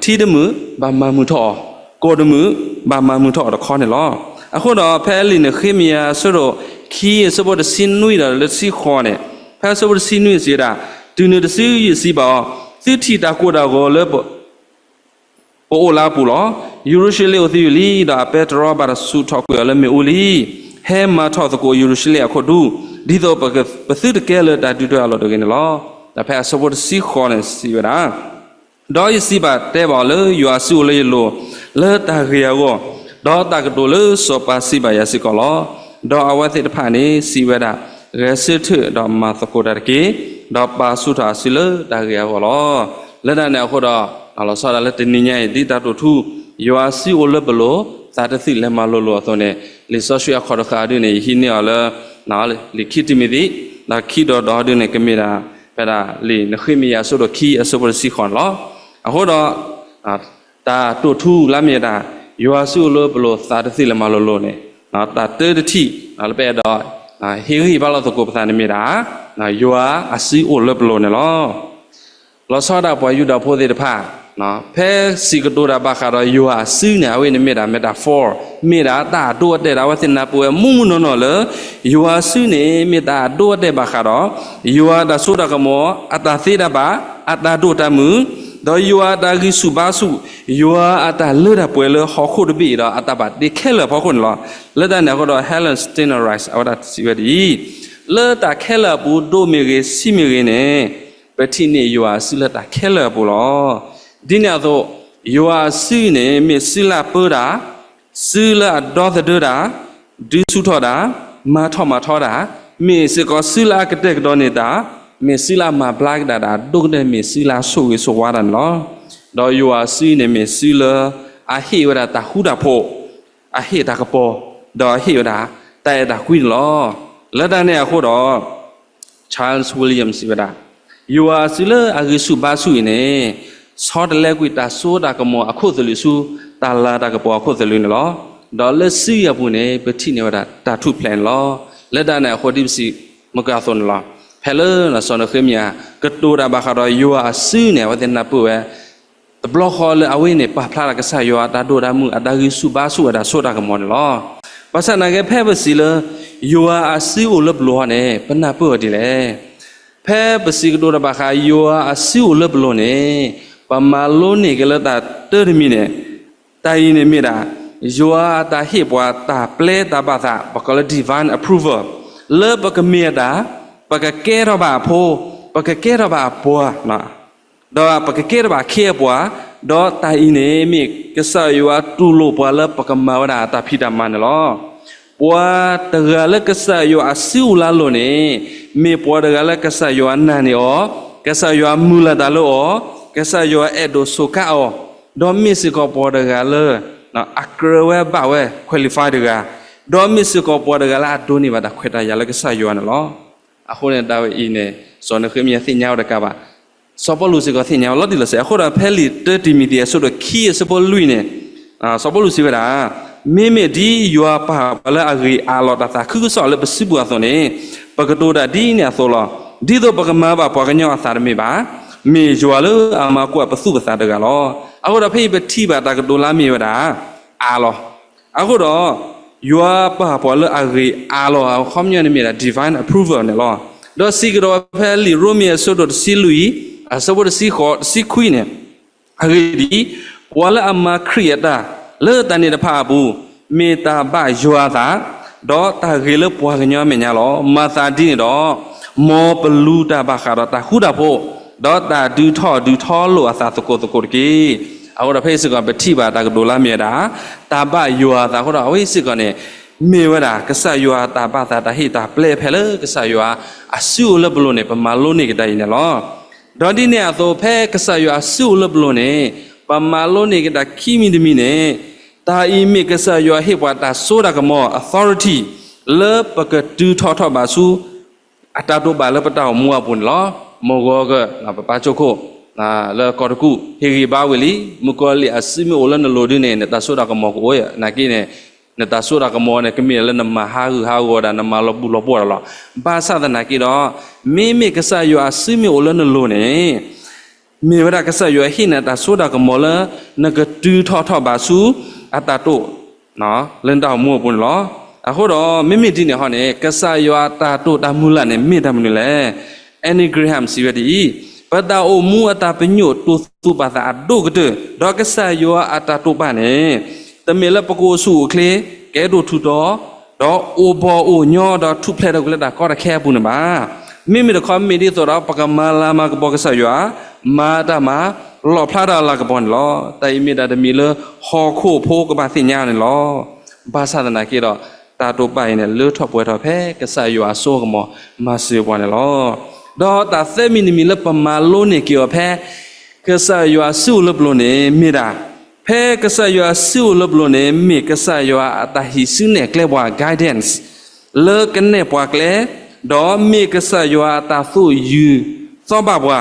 ထံတမုာ်ဘၣ်မၤမုာ်ထီၣ်အီၤ, ကီၢ်တမုာ်ဘၣ်မၤမုာ်ထီၣ်အီၤတခီန့ၣ်လီၤ. အဃိဒီးဖဲလံာ်နဃ့မယၤအဆၢဒိၣ်ခံအဆၢဖိတဆံနွံဒီးလၢတဆံဃိးန့ၣ်, ဖဲအဆၢဖိတဆံနွံစံးဝဲဒၣ်, တုၤနုၤတစုယစံးဘၣ်အီၤ, သုထံၣ်တၢ်ကိၢ်တၢ်ဂီၤလၢ ပအိၣ်လၢအပူၤလီၤ. ယရူၤၡလ့ၣ်အိၣ်သယုၢ်လံ, ဒီးအပဲတြီဘၣ်တၢ်ဆူးထီၣ်ကွံာ်အီၤလၢမ့ၣ်အူလံ. ဟဲမၤထီၣ်သကိးယရူၤၡလ့ၣ်အခိၣ်ဒူ, ဒ်သိးပသုတကဲလၢတၢ်ဒုၣ်ဒွဲၣ်အလီၢ်တဂ့ၤန့ၣ်လီၤ. ဒီးဖဲအဆၢဖိတဆံဃိးန့ၣ်စံးဝဲဒၣ်, ဒီးယစံးဘၣ်တဲဘၣ်အီၤလၢ ယွၤအစုအိၣ်လၢယလိၤ, လၢတၢ်ဂ့ၤအဂီၢ်, ဒီးတၢ်ကတိၤလၢစီၤပၤစံးဘၣ်ယၤစ့ၢ်ကီးလီၤ. ဒီးအဝဲသ့ၣ်တဖၣ်န့ၣ်စံးဝဲဒၣ်, ဂဲၤဆၢထၢၣ်ဒီးမၤသကိးတၢ်တက့ၢ်, ဒီးပာ်ဆူၣ်ထီၣ်အစုလၢတၢ်ဂ့ၤအဂီၢ်လီၤ. လၢတၢ်န့ၣ်အဃိဒီး လီၤဆီဒၣ်လၢတနံၤညါအံၤ ဒ်တၢ်တိာ်ထူ ယွၤအစုအိၣ်လၢပလိၤ, သးတသုးလဲၤမၤလိၤလိၤအသိးန့ၣ်, လံာ်စီဆှံအခီၣ်တဃာ်အဒုန့ၣ် ယဟံးန့ၢ်အီၤလၢ လံာ်ခံတံၤမသ့း, ဒီးခံဒီးဒီးဒုန့ၣ် ကမ့ၢ်ဒၣ် ဖဲဒၣ်လံာ်နဃ့မယၤအဆၢဒိၣ်ခံအဆၢဖိတဆံဃိးန့ၣ်လီၤ. အဃိဒီး တၢ်တိာ်ထူလၢမ့ၢ်ဒၣ် ယွၤအစုအိၣ်လၢပလိၤ သးတသုးလဲၤမၤလိၤလိၤန့ၣ်, တၢ်တၢတထံၣ် လၢပအဲၣ်ဒိး ဟ့ၣ်ဂံၢ်ဟ့ၣ်ဘါလိာ်သကိးပသးန့ၣ်မ့ၢ်ဒၣ် ယွၤအစုအိၣ်လၢပလိၤန့ၣ်လီၤ. လီၤဆီဒၣ်ပှၤယူဒၤဖိသ့ၣ်တဖၣ် ဖဲစံးကတိၤတၢ်ဘၣ်ဃးဒီးယွၤအစုန့ၣ် အဝဲန့ၣ်မ့ၢ်ဒၣ် metaphor, မ့ၢ်ဒၣ်တၢ်အဒိအတဲာ်ဒီး အဝဲသ့ၣ်နၢ်ပၢၢ်ဝဲမူမူနီၢ်နီၢ်လၢ ယွၤအစုန့ၣ် မ့ၢ်တၢ်အဒိအတဲာ်ဘၣ်ဃးဒီး ယွၤအတၢ်စိတၢ်ကမီၤ, အတၢ်သ့တၢ်ဘၣ်, အတၢ်ဒိၣ်တၢ်မုၢ်, ဒီးယွၤအတၢ်ဂံၢ်ဆူၣ်ဘါဆူၣ်, ယွၤအတၢ်လၢတၢ်ပှဲၤလၢဟီၣ်ခိၣ်တဘ့ၣ်အံၤဒီး အတၢ်ဘၣ်တ့ခဲလၢာ်အဖီခိၣ်န့ၣ်လီၤ. လၢတၢ်န့ၣ်အဃိဒီး Helen Steinreich အဝဲဒၣ်စံးဝဲဒ်အံၤ, လၢတၢ်ခဲလၢာ်အပူၤ ဒိၣ်မ့ၢ်ဂ့ၤ ဆံးမ့ၢ်ဂ့ၤန့ၣ် ပထံၣ်န့ၢ်ယွၤအစုလၢတၢ်ခဲလၢာ်အပူၤလီၤ. ဒ်န့ၣ်အသိး ယွၤအစုန့ၣ် မ့ၢ်စုလၢအပၢတၢ်, စုလၢအဒီသဒၢတၢ်, ဒုးဆူၣ်ထီၣ်တၢ်, မၤထီၣ်မၤထီတၢ်, မ့ၢ်စ့ၢ်ကီးစုလၢအကတဲာ်ကတီၤန့ၢ်တၢ်, မ့ၢ်စုလၢအမၤဘျါကဒါတၢ်, ဒိၣ်ကတၢၢ်မ့ၢ်စုလၢအဆိၣ်ဂ့ၤဆိၣ်ဝါတၢ်န့ၣ်လီၤ. ဒီးယွၤအစုန့ၣ်မ့ၢ်စုလၢ အဟ့ၣ်ဝဲဒၣ်တၢ်ဃူတၢ်ဖိး, အဟ့ၣ်တၢ်ကပီၤ, ဒီးအဟ့ၣ်ဝဲဒၣ် တၢ်အဲၣ်တၢ်ကွံန့ၣ်လီၤ. လၢတၢ်န့ၣ်အဃိဒီး Charles Williams စံးဝဲဒၣ်, ယွၤအစုလၢအဂံၢ်ဆူၣ်ဘါဆူၣ်အံၤန့ၣ် ဆီတလဲကွံာ်တၢ်စိတၢ်ကမီၤအခိၣ်သလုးဆူ တၢ်လၤတၢ်ကပီၤအခိၣ်သလုးန့ၣ်လီၤ. ဒီးလၢစုအံၤအပူၤန့ၣ် ပထံၣ်န့ၢ်ဝဲဒၣ်တၢ်ထူၣ်ဖျဲးန့ၣ်လီၤ. လၢတၢ်န့ၣ်အဃိ ဒ်ပစံးမုၢ်ကၢ်အသိးန့ၣ်လီၤ. ဖဲလၢစီၤနဃ့မယၤ ကတိၤတၢ်ဘၣ်ဃးဒီးယွၤအစုန့ၣ် အဝဲသ့ၣ်နၢ်ပၢၢ်ဝဲ တဘျီဃီလၢအဝဲန့ၣ် ပာ်ဖျါထီၣ်ကစၢ်ယွၤအတၢ်ဒိၣ်တၢ်မုၢ် အတၢ်ဂံၢ်ဆူၣ်ဘါဆူၣ်ဝဲဒၣ်စိတၢ်ကမီၤန့ၣ်လီၤ. ဘၣ်ဆၣ်သနာ်က့ ဖဲပစံးလၢ ယွၤအစုအိၣ်လၢပလိၤဟီန့ၣ် ပနၢ်ပၢၢ်အီၤဒ်လဲၣ်. ဖဲပစံးကတိၤတၢ်ဘၣ်ဃး ယွၤအစုအိၣ်လၢပလိၤန့ၣ် ပမၤလိန့ၢ်က့ၤလၢတၢ်တၢတမံၤန့ၣ် တၢ်အံၤန့ၣ်မ့ၢ်ဒၣ် ယွၤအတၢ်ဟ့ၣ်ပှၤတၢ်ပျဲတၢ်ဘၣ်သး ပကိးလၢ divine approval လၢပကမ့ၢ်အတၢ်, ပကကဲထီၣ်ဘၣ်အဖိ, ပကကဲထီၣ်ဘၣ်အပှၤ ဒီးပကကဲထီၣ်ဘၣ်အခ့အပှၤ, ဒီးတၢ်အံၤန့ၣ် မ့ၢ်ကစၢ်ယွၤတူၢ်လိာ်ပှၤလၢပကမၤဝဲဒၣ်အတၢ်ဖံးတၢ်မၤန့ၣ်လီၤ. ပှၤတဂၤလၢကစၢ်ယွၤအစုအိၣ်လၢအလိၤန့ၣ် မ့ၢ်ပှၤတဂၤလၢကစၢ်ယွၤနာ်န့ၢ်အီၤ, ကစၢ်ယွၤမုၢ်လၢ်တၢ်လၢအီၤ, ကစၢ်ယွၤအဲၣ်ဒိးစူးကါအီၤ, ဒီးမ့ၢ်စ့ၢ်ကီးပှၤတဂၤလၢ အကြၢးဝဲဘၣ်ဝဲ qualify တဂၤ, ဒီးမ့ၢ်စ့ၢ်ကီးပှၤတဂၤလၢအဒိးန့ၢ်ဘၣ်တၢ်ခွဲးတၢ်ယာ်လၢကစၢ်ယွၤန့ၣ်လီၤ. အဃိန့ၣ် တၢ်ဝဲအံၤန့ၣ် စီၤနဃ့မယၤသ့ၣ်ညါဝဲတကးဘၣ်. စီၤပီလူးစ့ၢ်ကီးသ့ၣ်ညါဝဲလီၤတံၢ်လီၤဆဲး. အဃိဒီးဖဲလံာ်တၢတံၤမသ့း အဆၢဒိၣ်ခံအဆၢဖိလွံၢ်န့ၣ်, စီၤပီလူးစံးဝဲဒၣ်, မ့မ့ၢ်ဒ်ယွၤပာ်ပှၤလၢအဂ့ၤအးလီၤတၢ်သးခုကစီၣ်လၢပစုပူၤအသိးန့ၣ်, ပကတိၤတၢ်ဒ်န့ၣ်အသိးလီၤ. ဒ်သိးပကမၤဘၣ်ပှၤကညီအသးတမ့ၢ်ဘၣ်, မ့ၢ်ယွၤလၢအမၤကွၢ်ပသူၣ်ပသးတဂၤလီၤ. အဃိဒီးဖဲအံၤပထံၣ်ဘၣ်တၢ်ကတိၤလၢအမ့ၢ်ဝဲဒၣ် အးလီၤ. အဃိဒီး ယွၤပာ်ပှၤလၢအဂ့ၤအးလီၤ အခီပညီန့ၣ်မ့ၢ်ဒၣ် divine approval န့ၣ်လီၤ. ဒီးစံးကဒီးဝဲဖဲလံာ်ရိမ့ၤအဆၢဒိၣ်တဆံလွံၢ် အဆၢဖိတဆံဃိး တဆံခွံန့ၣ်, အဂ့ၢ်ဒ်အံၤ, ပှၤလၢအမၤခရံာ်အတၢ်လၢတၢ်န့ၣ်တဖၣ်အပူၤ, မ့ၢ်တၢ်ဘၣ်ယွၤအသး, ဒီးတၢ်ဂ့ၤလၢပှၤကညီအမဲာ်ညါလီၤ. မၤသးဒ်န့ၣ်ဒီး, မ်ပလူၤတၢ်ဘၣ်ဃးဒီးတၢ်ဃူတၢ်ဖိး, ဒီးတၢ်ဒုးထီၣ်ဒုးထီလိာ်အသးသကိးသကိးတက့ၢ်. အဃိဒီးဖဲအံၤစ့ၢ်ကီး ပထံၣ်ဘၣ်တၢ်ကတိၤလၢအမ့ၢ်ဝဲဒၣ် တၢ်ဘၣ်ယွၤအသးအဃိဒီး အဝဲအံၤစ့ၢ်ကီးန့ၣ် မ့ၢ်ဝဲဒၣ်ကစၢ်ယွၤတၢ်ဘၣ်သးတၢ်ဟ့ၣ်တၢ်ပျဲဖဲလၢကစၢ်ယွၤအစုအိၣ်လၢပလိၤန့ၣ် ပမၤလိန့ၢ်က့ၤတၢ်အံၤန့ၣ်လီၤ. ဒီးဒ်န့ၣ်အသိး ဖဲကစၢ်ယွၤအစုအိၣ်လၢပလိၤန့ၣ် ပမၤလိန့ၢ်က့ၤတၢ်ခံမံၤတမံၤန့ၣ်, တၢ်အံၤမ့ၢ်ကစၢ်ယွၤဟ့ၣ်ပှၤတၢ်စိတၢ်ကမီၤ authority လၢပကတုၤထီၣ်ထီၣ်ဘၣ်ဆူ အတၢ်တိာ်ပာ်လၢပတၢ်အိၣ်မူအပူၤန့ၣ်လီၤ. မ်ဂီၤကၢၢ် ပပၢ်ကၠိခိၣ် လၢကီၢ်တကူၣ် ဟ့ၣ်ဂံၢ်ဘါဝံၤလံ, မုၣ်ကီၤလံၢ်အစုမ့ၢ်အိၣ်လၢနလိၤဒုန့ၣ် နတၢ်စိတၢ်ကမီၤကအိၣ်, နာ်က့န့ၣ် နတၢ်စိတၢ်ကမီၤန့ၣ် ကမ့ၢ်လၢနမၤဟးဂူာ်ဟးဂီၤဒၣ် နမၤလီၤဘူးလီၤပှီၢ်တၢ်လီၤ. ဘၣ်ဆၣ်သနာ်က့ဒီး မ့မ့ၢ်ကစၢ်ယွၤအစုမ့ၢ်အိၣ်လၢနလိၤန့ၣ် မ့ၢ်ဝဲဒၣ်ကစၢ်ယွၤဟ့ၣ်နၤတၢ်စိတၢ်ကမီၤလၢ နကတုၤထီၣ်ထီၣ်ဘၣ်ဆူ အတၢ်တိာ် လၢနတၢ်အိၣ်မူအပူၤန့ၣ်လီၤ. အဃိဒီး မ့မ့ၢ်ဒ်န့ၣ်ဟီန့ၣ် ကစၢ်ယွၤအတၢ်တိာ်တၢ်မုၢ်လၢ်န့ၣ် မ့ၢ်တၢ်မနုၤလဲၣ်. Anne Graham စံးဝဲဒ်အံၤ, ပတၢ်အိၣ်မူအတၢ်ပညိၣ်တိာ်သူၣ်ပာ်သးအဒိၣ်ကတၢၢ် ဒီးကစၢ်ယွၤအတၢ်တိာ်ပာ်န့ၣ် တမ့ၢ်လၢပကအိၣ်ဆူၣ်အိၣ်ချ့ ကဲဒိၣ်ထူးတီၤ ဒီးအိၣ်ဘီၣ်အိၣ်ညီ ဒီးထူၣ်ဖျဲးထီၣ်ကွံာ်လၢတၢ်ကီတၢ်ခဲအပူၤန့ၣ်ဘၣ်. မ့မ့ၢ်တခီ မ့ၢ်ဒ်သိးဒီး ပကမၤလၤမၤကပီၤကစၢ်ယွၤ, မၤတၢ်မၤ လီၣ်ဖျါတၢ်လၤကပီၤန့ၣ်လီၤ. တၢ်အံၤမ့ၢ်တၢ်တမံၤလၢ ဟီၣ်ခိၣ်ဖိကဘၣ်သ့ၣ်ညါန့ၣ်လီၤ. ဘၣ်ဆၣ်သနာ်က့ဒီး တၢ်တိာ်ပာ်အံၤန့ၣ် လၢထီၣ်ပှဲၤထီၣ်ဖဲကစၢ်ယွၤအစိအကမီၤမၤစၢၤပှၤန့ၣ်လီၤ. ဒီးတၢ်သၢမံၤတမံၤလၢပမၤလိန့ၢ်က့ၤအီၤဖဲ ကစၢ်ယွၤစုအိၣ်လၢပလိၤန့ၣ် မ့ၢ်ဒၣ် ဖဲကစၢ်ယွၤစုအိၣ်လၢပလိၤန့ၣ် မ့ၢ်ကစၢ်ယွၤအတၢ်ဟံးစုနဲၣ်ကျဲပှၤ guidance လၢကနဲၣ်ပှၤကျဲ, ဒီးမ့ၢ်ကစၢ်ယွၤအတၢ်သိၣ်ယုာ်သီဘၣ်ပှၤ,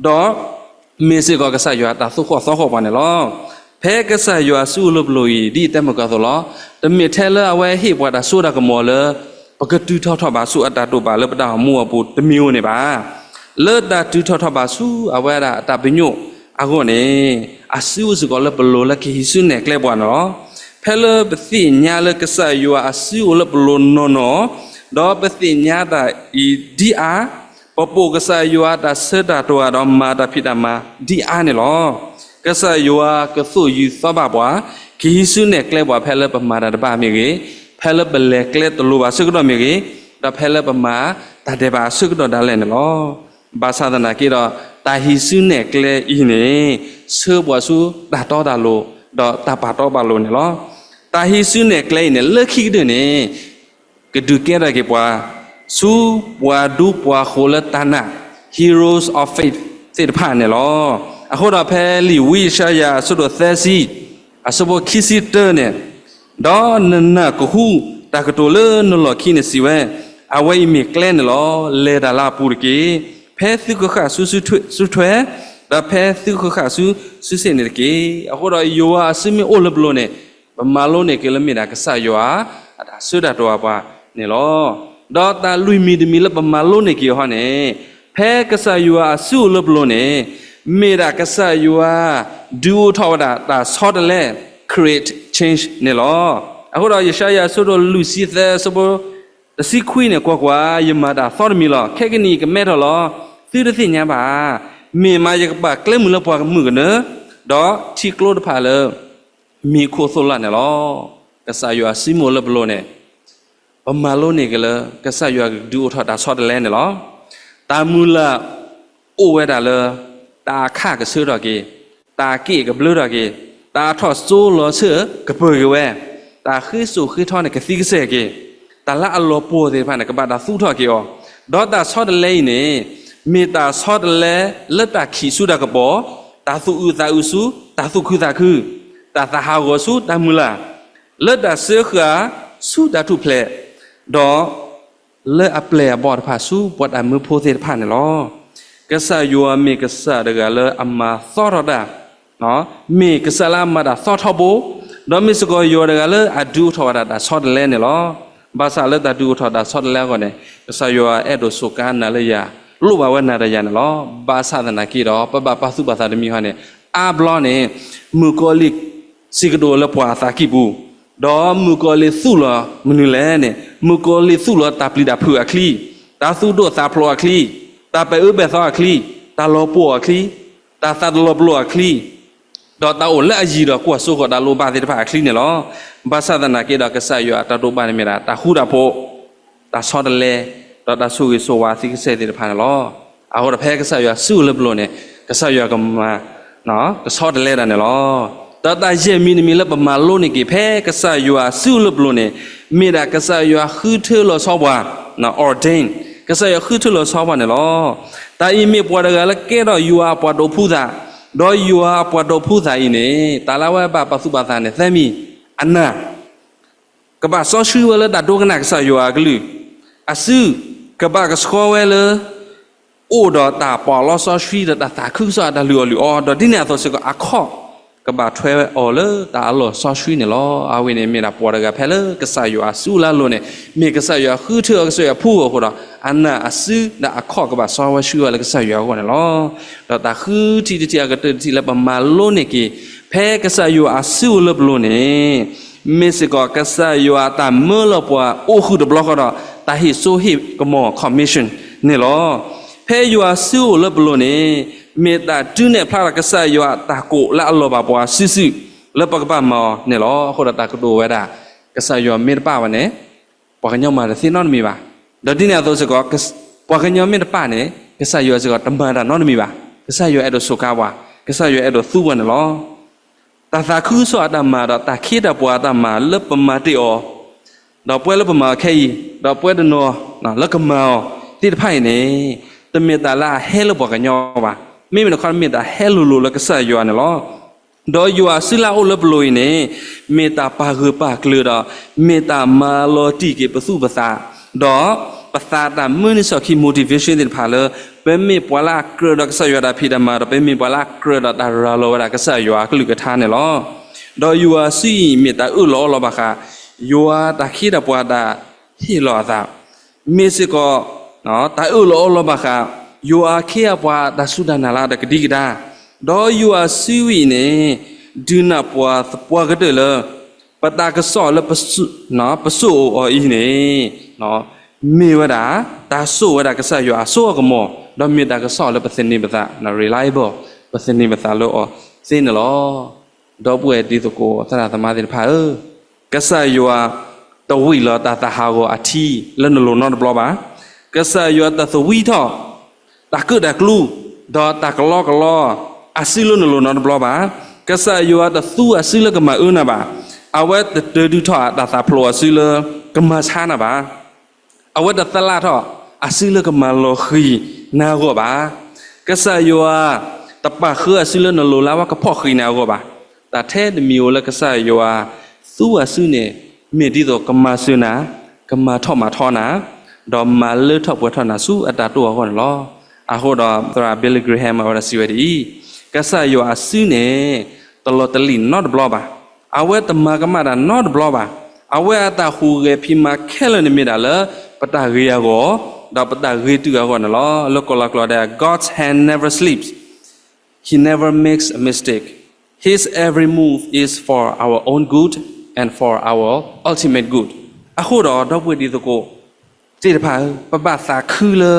ဒီး မ့ၢ်စ့ၢ်ကီးကစၢ်ယွၤအတၢ်သိၣ်ဃီၣ်သီဃီၣ်ပှၤန့ၣ်လီၤ. ဖဲကစၢ်ယွၤစုအိၣ်လၢပလိၤအံၤ ဒ်အတဲမုၢ်ကီၢ်သိးလီၤ. တမ့ၢ်ထဲလၢအဝဲဟ့ၣ်ပှၤတၢ်စိတၢ်ကမီၤလၢ ပကတုၤထီၣ်ထီၣ်ဘၣ်ဆူအတၢ်တိာ်ပာ်လၢပတၢ်အိၣ်မူအပူၤတမံၤဧိၤန့ၣ်ဘၣ်. လၢတၢ်တုၤထီၣ်ထီၣ်ဘၣ်ဆူအဝဲဒၣ်အတၢ်ပညိၣ်အဂီၢ်န့ၣ် အစုအိၣ်စ့ၢ်ကီးလၢပလိၤလၢကဟံးစုနဲၣ်ကျဲပှၤန့ၣ်လီၤ. ဖဲလၢပသ့ၣ်ညါလၢကစၢ်ယွၤအစုအိၣ်လၢပလိၤနီၢ်နီၢ်, ဒီးပသ့ၣ်ညါတၢ်အံၤဒ်အါ, ပပိာ်ကစၢ်ယွၤအတၢ်ဆၢတၢ်တြီၤဒီးမၤတၢ်ဖံးတၢ်မၤဒ်အါန့ၣ်လီၤ. ကစၢ်ယွၤကသိၣ်ယုာ်သီဘၣ်ပှၤ, ကဟံးစုနဲၣ်ကျဲပှၤဖဲလၢပမၤတၢ်တဘၣ်မ့ၢ်ဂ့ၤ, ဖဲလၢပလဲၤကျဲတလိၤဘၣ်အဆၢကတီၢ်မ့ၢ်ဂ့ၤ, ဒီးဖဲလၢပမၤတၢ်ဒဲးဘးအဆၢကတီၢ်ဒၣ်လဲာ်န့ၣ်လီၤ. ဘၣ်ဆၣ်သနာ်က့ဒီး တၢ်ဟံးစုနဲၣ်ကျဲအံၤန့ၣ် ဆှၢပှၤဆူတၢ်တီတၢ်လိၤ ဒီးတၢ်ပာ်တီပာ်လိၤန့ၣ်လီၤ. တၢ်ဟံးစုနဲၣ်ကျဲအံၤန့ၣ် လၢခံကတၢၢ်န့ၣ် ကဒုးကဲထီၣ်က့ၤပှၤ ဆူပှၤဒူပှၤဃိၤလၢတၢ်နာ် heroes of faith သ့ၣ်တဖၣ်န့ၣ်လီၤ. အဃိဒီးဖဲလံာ်ဝံယၡါယၤအဆၢဒိၣ်သၢဆံ အဆၢဖိခံဆံတၢန့ၣ်, ဒီးနနၢ်ကဟူတၢ်ကတိၤလၢနလီၢ်ခံန့ၣ်စံးဝဲ, အဝဲအံၤမ့ၢ်ကျဲန့ၣ်လီၤ. လဲၤတၢ်လၢအပူၤတက့ၢ်. ဖဲသုကဃၣ်ဆူစုထွဲ, ဒီးဖဲသုကဃၣ်ဆူစုစ့ၣ်န့ၣ်တက့ၢ်. အဃိဒီးယွၤအစုမ့ၢ်အိၣ်လၢပလိၤန့ၣ် ပမၤလိန့ၢ်က့ၤလၢမ့ၢ်ဒၣ်ကစၢ်ယွၤ အတၢ်ဆၢတၢ်တြီၤပှၤန့ၣ်လီၤ. ဒီးတၢ်လွံၢ်မံၤတမံၤလၢပမၤလိန့ၢ်က့ၤအီၤဟီန့ၣ်, ဖဲကစၢ်ယွၤအစုအိၣ်လၢပလိၤန့ၣ်, မ့ၢ်ဒၣ်ကစၢ်ယွၤ ဒုးအိၣ်ထီၣ်ဝဲဒၣ်တၢ်ဆီတလဲ create change န့ၣ်လီၤ. အဃိဒီးယၡါယၤအဆၢဒိၣ်လွံၢ်ဆံသၢအဆၢဖိတဆံခွံန့ၣ်, ကွၢ်ကွၢ်, ယမၤတၢ်သီတမံၤလီၤ. ခဲကနံၣ်အံၤကမဲထီၣ်လီၤ. သုတသ့ၣ်ညါဘၣ်ဧါ. မ့ၢ်မးယကပာ်ကျဲမုၢ်လၢပှၤကမုာ်ကနၢ, ဒီးထံကျိတဖၣ်လၢ မံၤခိၣ်သိၣ်လၢ်န့ၣ်လီၤ. ကစၢ်ယွၤစုမ့ၢ်အိၣ်လၢပလိၤန့ၣ်, ပမၤလိန့ၢ်က့ၤလၢ ကစၢ်ယွၤကဒုးအိၣ်ထီၣ်တၢ်ဆီတလဲန့ၣ်လီၤ. တၢ်မုၢ်လၢ်အိၣ်ဝဲဒၣ်လၢ တၢ်အခၣ်ကဆၢထီၣ်က့ၤ, တၢ်က့ၣ်ကဘျၢထီၣ်က့ၤ, တၢ်ထီၣ်စိလီၤဆၢကပၢၤက့ၤဝဲ, တၢ်ဃ့စိာ်ဃ့ထီန့ၣ်ကသံကစဲၢ်က့ၤ, တၢ်လၢအလီၤပှီၢ်သ့ၣ်တဖၣ်န့ၣ် ကဘၣ်တၢ်သူၣ်ထီၣ်က့ၤအီၤ, ဒီးတၢ်ဆီတလဲအံၤန့ၣ် မ့ၢ်တၢ်ဆီတလဲလၢတၢ်ခံးဆူတၢ်ကပီၤ, တၢ်သူၣ်အုးသးအုးဆူတၢ်သူၣ်ခုသးခု, တၢ်သးဟးဂီၤဆူတၢ်မုၢ်လၢ်, လၢတၢ်စၢဃာ်ဆူတၢ်ထူၣ်ဖျဲး, ဒီးလၢအပျဲၢ်အဘီၣ်တဖၣ်ဆူပှၤတၢ်မၢဖိသ့ၣ်တဖၣ်န့ၣ်လီၤ. ကစၢ်ယွၤမ့ၢ်ကစၢ်တဂၤလၢအမၤသီထီၣ်တၢ်, မ့ၢ်ကစၢ်လၢအမၤတၢ်သီထီဘိ, ဒီးမ့ၢ်စ့ၢ်ကီးယွၤတဂၤလၢအဒုးအိၣ်ထီၣ်ဝဲဒၣ်တၢ်ဆီတလဲန့ၣ်လီၤ. ဘၣ်ဆၣ်လၢတၢ်ဒုးအိၣ်ထီၣ်တၢ်ဆီတလဲအဂီၢ်န့ၣ် ကစၢ်ယွၤအဲၣ်ဒိးစူးကါနၤလၢယၤ, လိၣ်ဘၣ်ဝဲနၤဒီးယၤန့ၣ်လီၤ. ဘၣ်ဆၣ်သနာ်က့ဒီး ပဘၣ်ပာ်သူၣ်ပာ်သးတမံၤဟီန့ၣ်, အါဘျီန့ၣ် မုၣ်ကီၤလံၢ်စံးကတိၤလၢပှၤအသးကံၢ်ပူၤ, ဒီးမုၣ်ကီၤလံၢ်သူၣ်လီၤမနုၤလဲၣ်န့ၣ်, မုၣ်ကီၤလံၢ်သူၣ်လီၤတၢ်ပျံၤတၢ်ဖုးအချံ, တၢ်သူၣ်ဒိၣ်သးဖျိးအချံ, တၢ်ပဲာ်အၢပဲာ်သီအချံ, တၢ်လီၤပှီၢ်အချံ, တၢ်သးတလီၤပလိာ်အချံ, ဒီးတၢ်အိၣ်လၢအယံၤဒီးကွၢ်စိဃီၤတၢ်လိၣ်ဘၣ်သ့ၣ်တဖၣ်အချံန့ၣ်လီၤ. ဘၣ်ဆၣ်သနာ်က့ဒီး ကစၢ်ယွၤအတၢ်တိာ်ပာ်န့ၣ်မ့ၢ်ဒၣ် တၢ်ဃူတၢ်ဖိး, တၢ်ဆီတလဲ, ဒီးတၢ်ဆိၣ်ဂ့ၤဆိၣ်ဝါသ့ၣ်တဖၣ်န့ၣ်လီၤ. အဃိဒီးဖဲကစၢ်ယွၤစုအိၣ်လၢပလိၤန့ၣ် ကစၢ်ယွၤကမၤ ကဆီတလဲဒၣ်န့ၣ်လီၤ. ဒီးတၢ်ယဲၢ်မံၤတမံၤလၢပမၤလိန့ၢ်က့ၤ ဖဲကစၢ်ယွၤစုအိၣ်လၢပလိၤန့ၣ်, မ့ၢ်ဒၣ်ကစၢ်ယွၤဃုထၢလီၤဆီပှၤ, ordain, ကစၢ်ယွၤဃုထၢလီၤဆီပှၤန့ၣ်လီၤ. တၢ်အံၤမ့ၢ်ပှၤတဂၤလၢကဲထီၣ်ယွၤအပှၤဒိးဖှူသး, ဒီးယွၤအပှၤဒိးဖှူသးအံၤန့ၣ် တၢ်လၢအဝဲဘၣ်ပာ်သူၣ်ပာ်သးန့ၣ်သၢမံၤ, အနၢ် ကဘၣ်စီဆှံဝဲလၢတၢ်ဒိကနၣ်ကစၢ်ယွၤအကလုၢ်, အစု ကဘၣ်ကဆှီဝဲလၢ အိၣ်ဒီးတၢ်ပီးလီစီဆှံဒီးတၢ်သးခုကစီၣ်အတၢ်လုၢ်အီၣ်လုၢ်အီ, ဒီးဒ်န့ၣ်အသိးစ့ၢ်ကီး အခီၣ် ကဘၣ်ထွဲအီၤလၢတၢ်အလီၢ်စီဆှံန့ၣ်လီၤ. အဝဲန့ၣ်မ့ၢ်ဒၣ်ပှၤတဂၤဖဲလၢကစၢ်ယွၤအစုလၢအလိၤန့ၣ်, မ့ၢ်ကစၢ်ယွၤဃုထၢအီၤ ကစၢ်ယွၤဖှူအီၤအဃိဒီး အနၢ်အစုဒီးအခီၣ်ကဘၣ်စီဝဲဆှံဝဲလၢကစၢ်ယွၤအဂီၢ်န့ၣ်လီၤ. ဒီးတၢ်ဃုထံၣ်တထံၣ်အကတၢၢ်တထံၣ်လၢပမၤလိန့ၢ်က့ၤ ဖဲကစၢ်ယွၤအစုအိၣ်လၢပလိၤန့ၣ်, မ့ၢ်စ့ၢ်ကီးကစၢ်ယွၤအတၢ်မၢလီၤပှၤအိၣ်ဃုာ်တဘျီဃီဒီး တၢ်ဟ့ၣ်စိဟ့ၣ်ကမီၤ commission န့ၣ်လီၤ. ဖဲယွၤစုအိၣ်လၢပလိၤန့ၣ်, မ့ၢ်တၢ်ဒုးနဲၣ်ဖျါဒီးကစၢ်ယွၤအတၢ်ကိးလၢအလီၤဘၣ်ပှၤစုာ်စုာ် လၢပကဘၣ်မၤအီၤန့ၣ်လီၤ. အဃိဒီးတၢ်ကတိၤဝဲဒၣ် ကစၢ်ယွၤမ့ၢ်တပာ်ဘၣ်န့ၣ် ပှၤကညီမၤတသ့နီတမံၤဘၣ်. ဒီးဒ်န့ၣ်အသိးစ့ၢ်ကီး ပှၤကညီမ့ၢ်တပာ်န့ၣ် ကစၢ်ယွၤစ့ၢ်ကီးတမၤတၢ်နီတမံၤဘၣ်. ကစၢ်ယွၤအဲၣ်ဒိးစူးကါပှၤ, ကစၢ်ယွၤအဲၣ်ဒိးသူပှၤန့ၣ်လီၤ. တၢ်သးခုကစီၣ်အတၢ်မၤဒီးတၢ်ခ့တၢ်ပှၤအတၢ်မၤလၢပမၤတ့ၢ်အီၤ, ဒီးပှၤလၢပမၤအီၤခဲအံၤ, ဒီးပှၤတနီၤလၢကမၤအီၤသ့ၣ်တဖၣ်အံၤန့ၣ်, တမ့ၢ်တၢ်လၢအဟဲလၢပှၤကညီဘၣ်. မ့မ့ၢ်တခီမ့ၢ်တၢ်ဟဲလိၤလိၤလၢကစၢ်ယွၤန့ၣ်လီၤ. ဒီးယွၤစုလၢအအိၣ်လၢပလိၤအံၤန့ၣ်, မ့ၢ်တၢ်ပာ်ဂၢၢ်ပာ်ကျၢၤဒီး မ့ၢ်တၢ်မၤလီၤတံၢ်က့ၤပသူၣ်ပသး, ဒီးပသးတၢ်မုၢ်နံၤစီၣ်ခံ motivation သ့ၣ်တဖၣ်လၢ ပမ့ၢ်ပှၤလၢအကြၢးဒီးကစၢ်ယွၤတၢ်ဖံးတၢ်မၤဒီး ပမ့ၢ်ပှၤလၢအကြၢးဒီးတၢ်ရၤလီၤဝဲဒၣ်ကစၢ်ယွၤအကလုၢ်ကထါန့ၣ်လီၤ. ဒီးယွၤစုအံၤမ့ၢ်တၢ်အၢၣ်လီၤအီလီၤဘၣ်ဃး ယွၤတၢ်ခ့တၢ်ပှၤတၢ်ဟ့ၣ်လီၤအသး မ့ၢ်စ့ၢ်ကီး တၢ်အၢၣ်လီၤအီလီၤဘၣ်ဃး ယွၤအခ့အပှၤတၢ်စူၢ်တၢ်နာ်လၢအတကဒံကဒါ, ဒီးယွၤစုဝံၤန့ၣ် ဒုးနၢ်ပှၤသပှၢ်ကတၢၢ်လၢ ပတၢ်ကစီၣ်လၢ ပစိၣ်အိၣ်အီၤအံၤန့ၣ် မ့ၢ်ဝဲဒၣ် တၢ်စိာ်ဝဲဒၣ်ကစၢ်ယွၤအစိအကမီၤ, ဒီးမ့ၢ်တၢ်ကစီၣ်လၢပသန့ၤပသး reliable ပသန့ၤပသးလၢအီၤသ့န့ၣ်လီၤ. ဒီပုၢ်ဝဲၢ်တံၤသကိးသရၣ်သမါသ့ၣ်တဖၣ်ဧၢ, ကစၢ်ယွၤတဝံၣ်လီၤတၢ်သးဟးဂီၤအထံလၢနလိၤနီတဘျီဘၣ်. ကစၢ်ယွၤတသဝံထီၣ် တၢ်ကၢၣ်တၢ်ကျူ ဒီးတၢ်ကလီကလီအစုလၢနလိၤနီတဘျီဘၣ်. ကစၢ်ယွၤတသူအစုလၢကမၤအၢနၤဘၣ်. အဝဲတတၢၢ်ဒုးထီၣ်တၢ်သးဖျိးအစုလၢကမၤဆါနၤဘၣ်. အဝဲတသလၣ်ထီၣ်အစုလၢကမၤလီၤဃံၤနၤအဂီၢ်ဘၣ်. ကစၢ်ယွၤတပာ်ဃုာ်အစုလၢနလိၤလၢအဝဲကဖီၣ်ဃံးနၤအဂီၢ်ဘၣ်. တၢ်ထဲတမံၤဧိၤလၢကစၢ်ယွၤသူအစုန့ၣ် မ့ၢ်ဒ်သိးကမၤစၢၤနၤ, ကမၤထီၣ်မၤထီနၤ, ဒီးမၤလၢထီၣ်ပှဲၤထီၣ်နၤဆူအတၢ်တိၢ်အဂီၢ်န့ၣ်လီၤ. အဃိဒီးသရၣ် Billy Graham အဝဲဒၣ်စံးဝဲဒ်အံၤ, ကစၢ်ယွၤအစုန့ၣ် တလီၤတလံၣ်နီတဘျီဘၣ်. အဝဲတမၤကမၣ်တၢ်နီတဘျီဘၣ်. အဝဲအတၢ်ဟူးဂဲၤဖံးမၤခဲလၢာ်န့ၣ်မ့ၢ်ဒၣ်လၢ ပတၢ်ဂ့ၤအဂီၢ်, ဒီးပတၢ်ဂ့ၤတုၤအဂီၢ်န့ၣ်လီၤ. လၢကိးလီၤကျိာ်ဒဲး God's hand never sleeps, He never makes a mistake, His every move is for our own good and for our ultimate good. အဃိဒီး ဒီပုၢ်ဝဲၢ်တံၤသကိးသ့ၣ်တဖၣ်ဧၢ, ပဘၣ်သးခုလၢ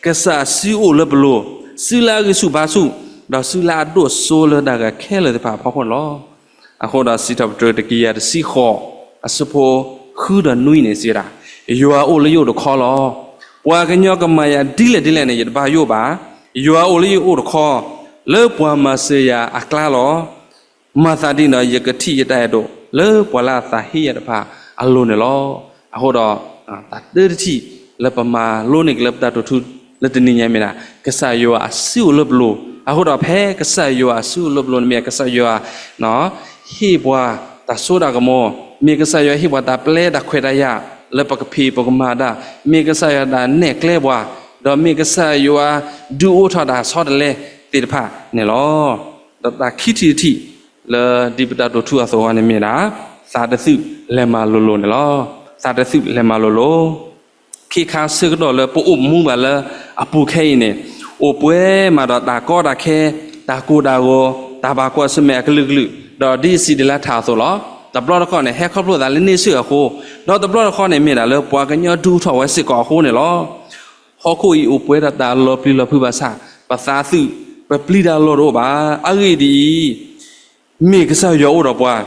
ကစၢ်စုအိၣ်လၢပလိၤ, စုလၢအဂံၢ်ဆူၣ်ဘါဆူၣ်, ဒီးစုလၢအဒိၣ်စိလၢတၢ်ဂၤခဲလၢာ်သ့ၣ်တဖၣ်အဖီခိၣ်န့ၣ်လီၤ. အဃိဒီးစံးထီၣ်ပတြၢၤတကယၤတဆံဃိး အဆၢဖိဃုဒီးနွံန့ၣ်စံးဝဲဒၣ်, ယွၤအိၣ်လၢယအိၣ်တခီလီၤ. ပှၤကညီကမၤယၤဒ်လဲၣ်ဒ်လဲၣ်န့ၣ် ယတဘၣ်ယိၣ်ဘၣ်. ယွၤအိၣ်လၢယအိၣ်တခီ, လၢပှၤမၤစၢၤယၤအကျါလီၤ. မၤသးဒ်န့ၣ်ဒီး ယကထံၣ်ယတၢ်အဲၣ်ဒိး လၢပှၤလၢအသးဟ့ယၤတဖၣ်အလိၤန့ၣ်လီၤ. အဃိဒီး တၢ်တၢတထံၣ်လၢပမၤလိန့ၢ်က့ၤလၢပတၢ်တိာ်ထူ လၢတနံၤညါမ့ၢ်ဒၣ် ကစၢ်ယွၤအစုအိၣ်လၢပလိၤ. အဃိဒီးဖဲကစၢ်ယွၤအစုအိၣ်လၢပလိၤန့ၣ်မ့ၢ် ကစၢ်ယွၤ ဟ့ၣ်ပှၤတၢ်စိတၢ်ကမီၤ, မ့ၢ်ကစၢ်ယွၤဟ့ၣ်ပှၤတၢ်ပျဲတၢ်ခွဲးတၢ်ယာ် လၢပကဖံးပကမၤတၢ်, မ့ၢ်ကစၢ်ယွၤတၢ်နဲၣ်ကျဲပှၤ, ဒီးမ့ၢ်ကစၢ်ယွၤဒုးအိၣ်ထီၣ်တၢ်ဆီတလဲသ့ၣ်တဖၣ်န့ၣ်လီၤ. ဒီးတၢ်ခံထံၣ်တထံၣ် လၢဒ်ပတၢ်တိာ်ထူအသိးအဂီၢ်န့ၣ်မ့ၢ်ဒၣ် သးတသုးလဲၤမၤလိၤလိၤန့ၣ်လီၤ. သးတသုးလဲၤမၤလိၤလိၤ ခ့ခါဆၢကတီၢ်လၢပအိၣ်မူဘၣ်လၢအပူၤခဲအံၤန့ၣ်, အိၣ်ပှဲၤမးဒီးတၢ်ကီတၢ်ခဲ, တၢ်ကိၢ်တၢ်ဂီၤ, တၢ်ဘၣ်ကွၢ်ဆၢၣ်မဲာ်အကလုာ်ကလုာ်, ဒီးဒ်စံးဒ်လၢထးအသိးလီၤ. တဘျီတခီၣ်န့ၣ် ဟဲခီဖျိသးလၢန့ဆၢၣ်အဃိ, ဒီးတဘျီတခီၣ်န့ၣ်မ့ၢ်ဒၣ်လၢပှၤကညီဒုးအိၣ်ထီၣ်ဝဲစ့ၢ်ကီးအဃိန့ၣ်လီၤ. ဟီၣ်ခိၣ်အံၤအိၣ်ပှဲၤဒီးတၢ်လီၤပျံၤလီၤဖုးဘၣ်ဆၣ်, ပသးသုး ပပျံၤတၢ်လီၢ်တအိၣ်ဘၣ်. အဂ့ၢ်ဒ်အံၤ, မ့ၢ်ကစၢ်ယွၤအိၣ်ဒီးပှၤ,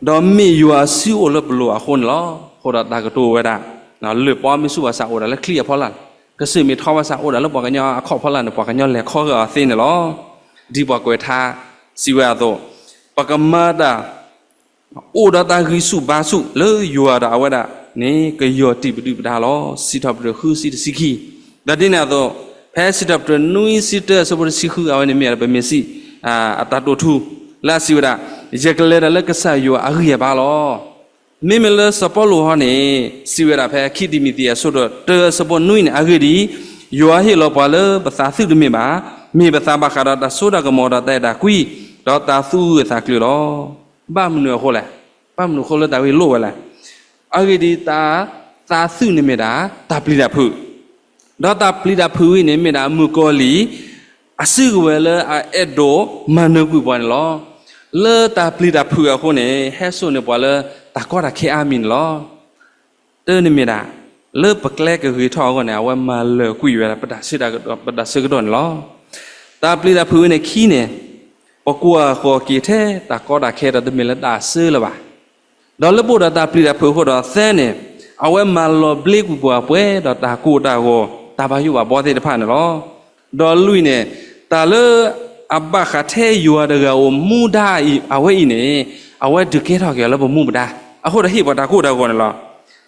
ဒီးမ့ၢ်ယွၤအစုအိၣ်လၢပလိၤအဃိန့ၣ်လီၤ. အဃိဒီးတၢ်ကတိၤဝဲဒၣ်, လၢၢ်ပီမ့ၢ်ဆူၣ်ဘၣ်ဆၣ်အိၣ်ဒၣ်လၢချံအဖီလာ်, ကစၢၢ်မ့ၢ်ထီဘၣ်ဆၣ်အိၣ်ဒၣ်လၢပှၤကညီအခီၣ်ဖီလာ်န့ၣ် ပှၤကညီလဲၤခီဂာ်အီၤသ့န့ၣ်လီၤ. ဒ်ပှၤကွဲးထါစံးဝဲအသိး, ပကမၤတၢ် အိၣ်ဒီးတၢ်ဂံၢ်ဆူၣ်ဘါဆူၣ်လၢယွၤဒီးအဝဲဒၣ်န့ၣ် ကယီၢ်တံၢ်ပဒုၣ်ပဒါလီၤ. စံးထီၣ်ပတြၢၤဃုဆံတဆံခံ, ဒီးဒ်န့ၣ်အသိး, ဖဲစံးထီၣ်ပတြၢၤနွံဆံတၢအဆၢဖိတဆံဃု အဝဲန့ၣ်မ့ၢ်ဒၣ်ပမ့ၢ်စံး, အတၢ်တိာ်ထူ, လၢအစံးဝဲဒၣ်, ယကလဲၤတၢ်လၢကစၢ်ယွၤအဂံၢ်အဘါလီၤ. မ့မ့ၢ်လၢစီၤပီလူးဟီန့ၣ် စံးဝဲဒၣ်ဖဲခံတံၤမသ့းအဆၢဒိၣ်တၢအဆၢဖိနွံန့ၣ်, အဂ့ၢ်ဒ်အံၤ, ယွၤဟ့ၣ်လီၤပှၤလၢပသးသုးတမ့ၢ်ဘၣ်, မ့ၢ်ပသးဘၣ်ဃးဒီးတၢ်စိတၢ်ကမီၤဒီးတၢ်အဲၣ်တၢ်ကွံ, ဒီးတၢ်သူၣ်အုးအသးကျၢၤလီၤ. ဘၣ်မနုၤအဃိလဲၣ်, ဘၣ်မနုၤအဃိလၢတၢ်ဂ့ၢ်လိၣ်ဝဲလဲၣ်. အဂ့ၢ်ဒ်အံၤ, သးသုးန့ၣ်မ့ၢ်ဒၣ် တၢ်ပျံၤတၢ်ဖုး, ဒီးတၢ်ပျံၤတၢ်ဖုးဝဲန့ၣ်မ့ၢ်ဒၣ်မုၣ်ကီၤလံၢ် အစုကဝဲၤလၢအအဲၣ်ဒိးမၤနၢၤကွံာ်ပှၤန့ၣ်လီၤ. လၢတၢ်ပျံၤတၢ်ဖုးအဃိန့ၣ် ဟဲစိာ်န့ၢ်ပှၤလၢတၢ်ကီတၢ်ခဲအါမံၤန့ၣ်လီၤ. တၢ်န့ၣ်မ့ၢ်ဒၣ် လၢပကျဲကဂ့ၤထီၣ်အဂီၢ်န့ၣ် အဝဲမၤလၢာ်ကွံာ်ဝဲဒၣ်ပတၢ်ဆၢကတီၢ်န့ၣ်လီၤ. တၢ်ပျံၤတၢ်ဖုးဝဲန့ၣ်ခံန့ၣ်, ပကွၢ်ဃီၤက့ၤထဲတၢ်ကီတၢ်ခဲဒီးတမ့ၢ်လၢတၢ်အစၢလၢၤဘၣ်. ဒီးလၢပအိၣ်ဒီးတၢ်ပျံၤတၢ်ဖုးအဃိဒီးသၢန့ၣ်, အဝဲမၤလီၤဘျ့ကွံာ်ပှၤပှဲၤဒီးတၢ်ကိၢ်တၢ်ဂီၤ တၢ်ဘၣ်ယိၣ်ဘၣ်ဘှီသ့ၣ်တဖၣ်န့ၣ်လီၤ. ဒီးလွံၢ်န့ၣ်, တၢ်လၢအဘၣ်ဃးထဲယွၤတဂၤအိၣ်မူဒါအံၤ အဝဲအံၤန့ၣ်, အဝဲဒုးကဲထီၣ်က့ၤအီၤလၢပမူပဒါ, အဃိဒီးဟ့ၣ်ပှၤတၢ်ကိၢ်တၢ်ဂီၤန့ၣ်လီ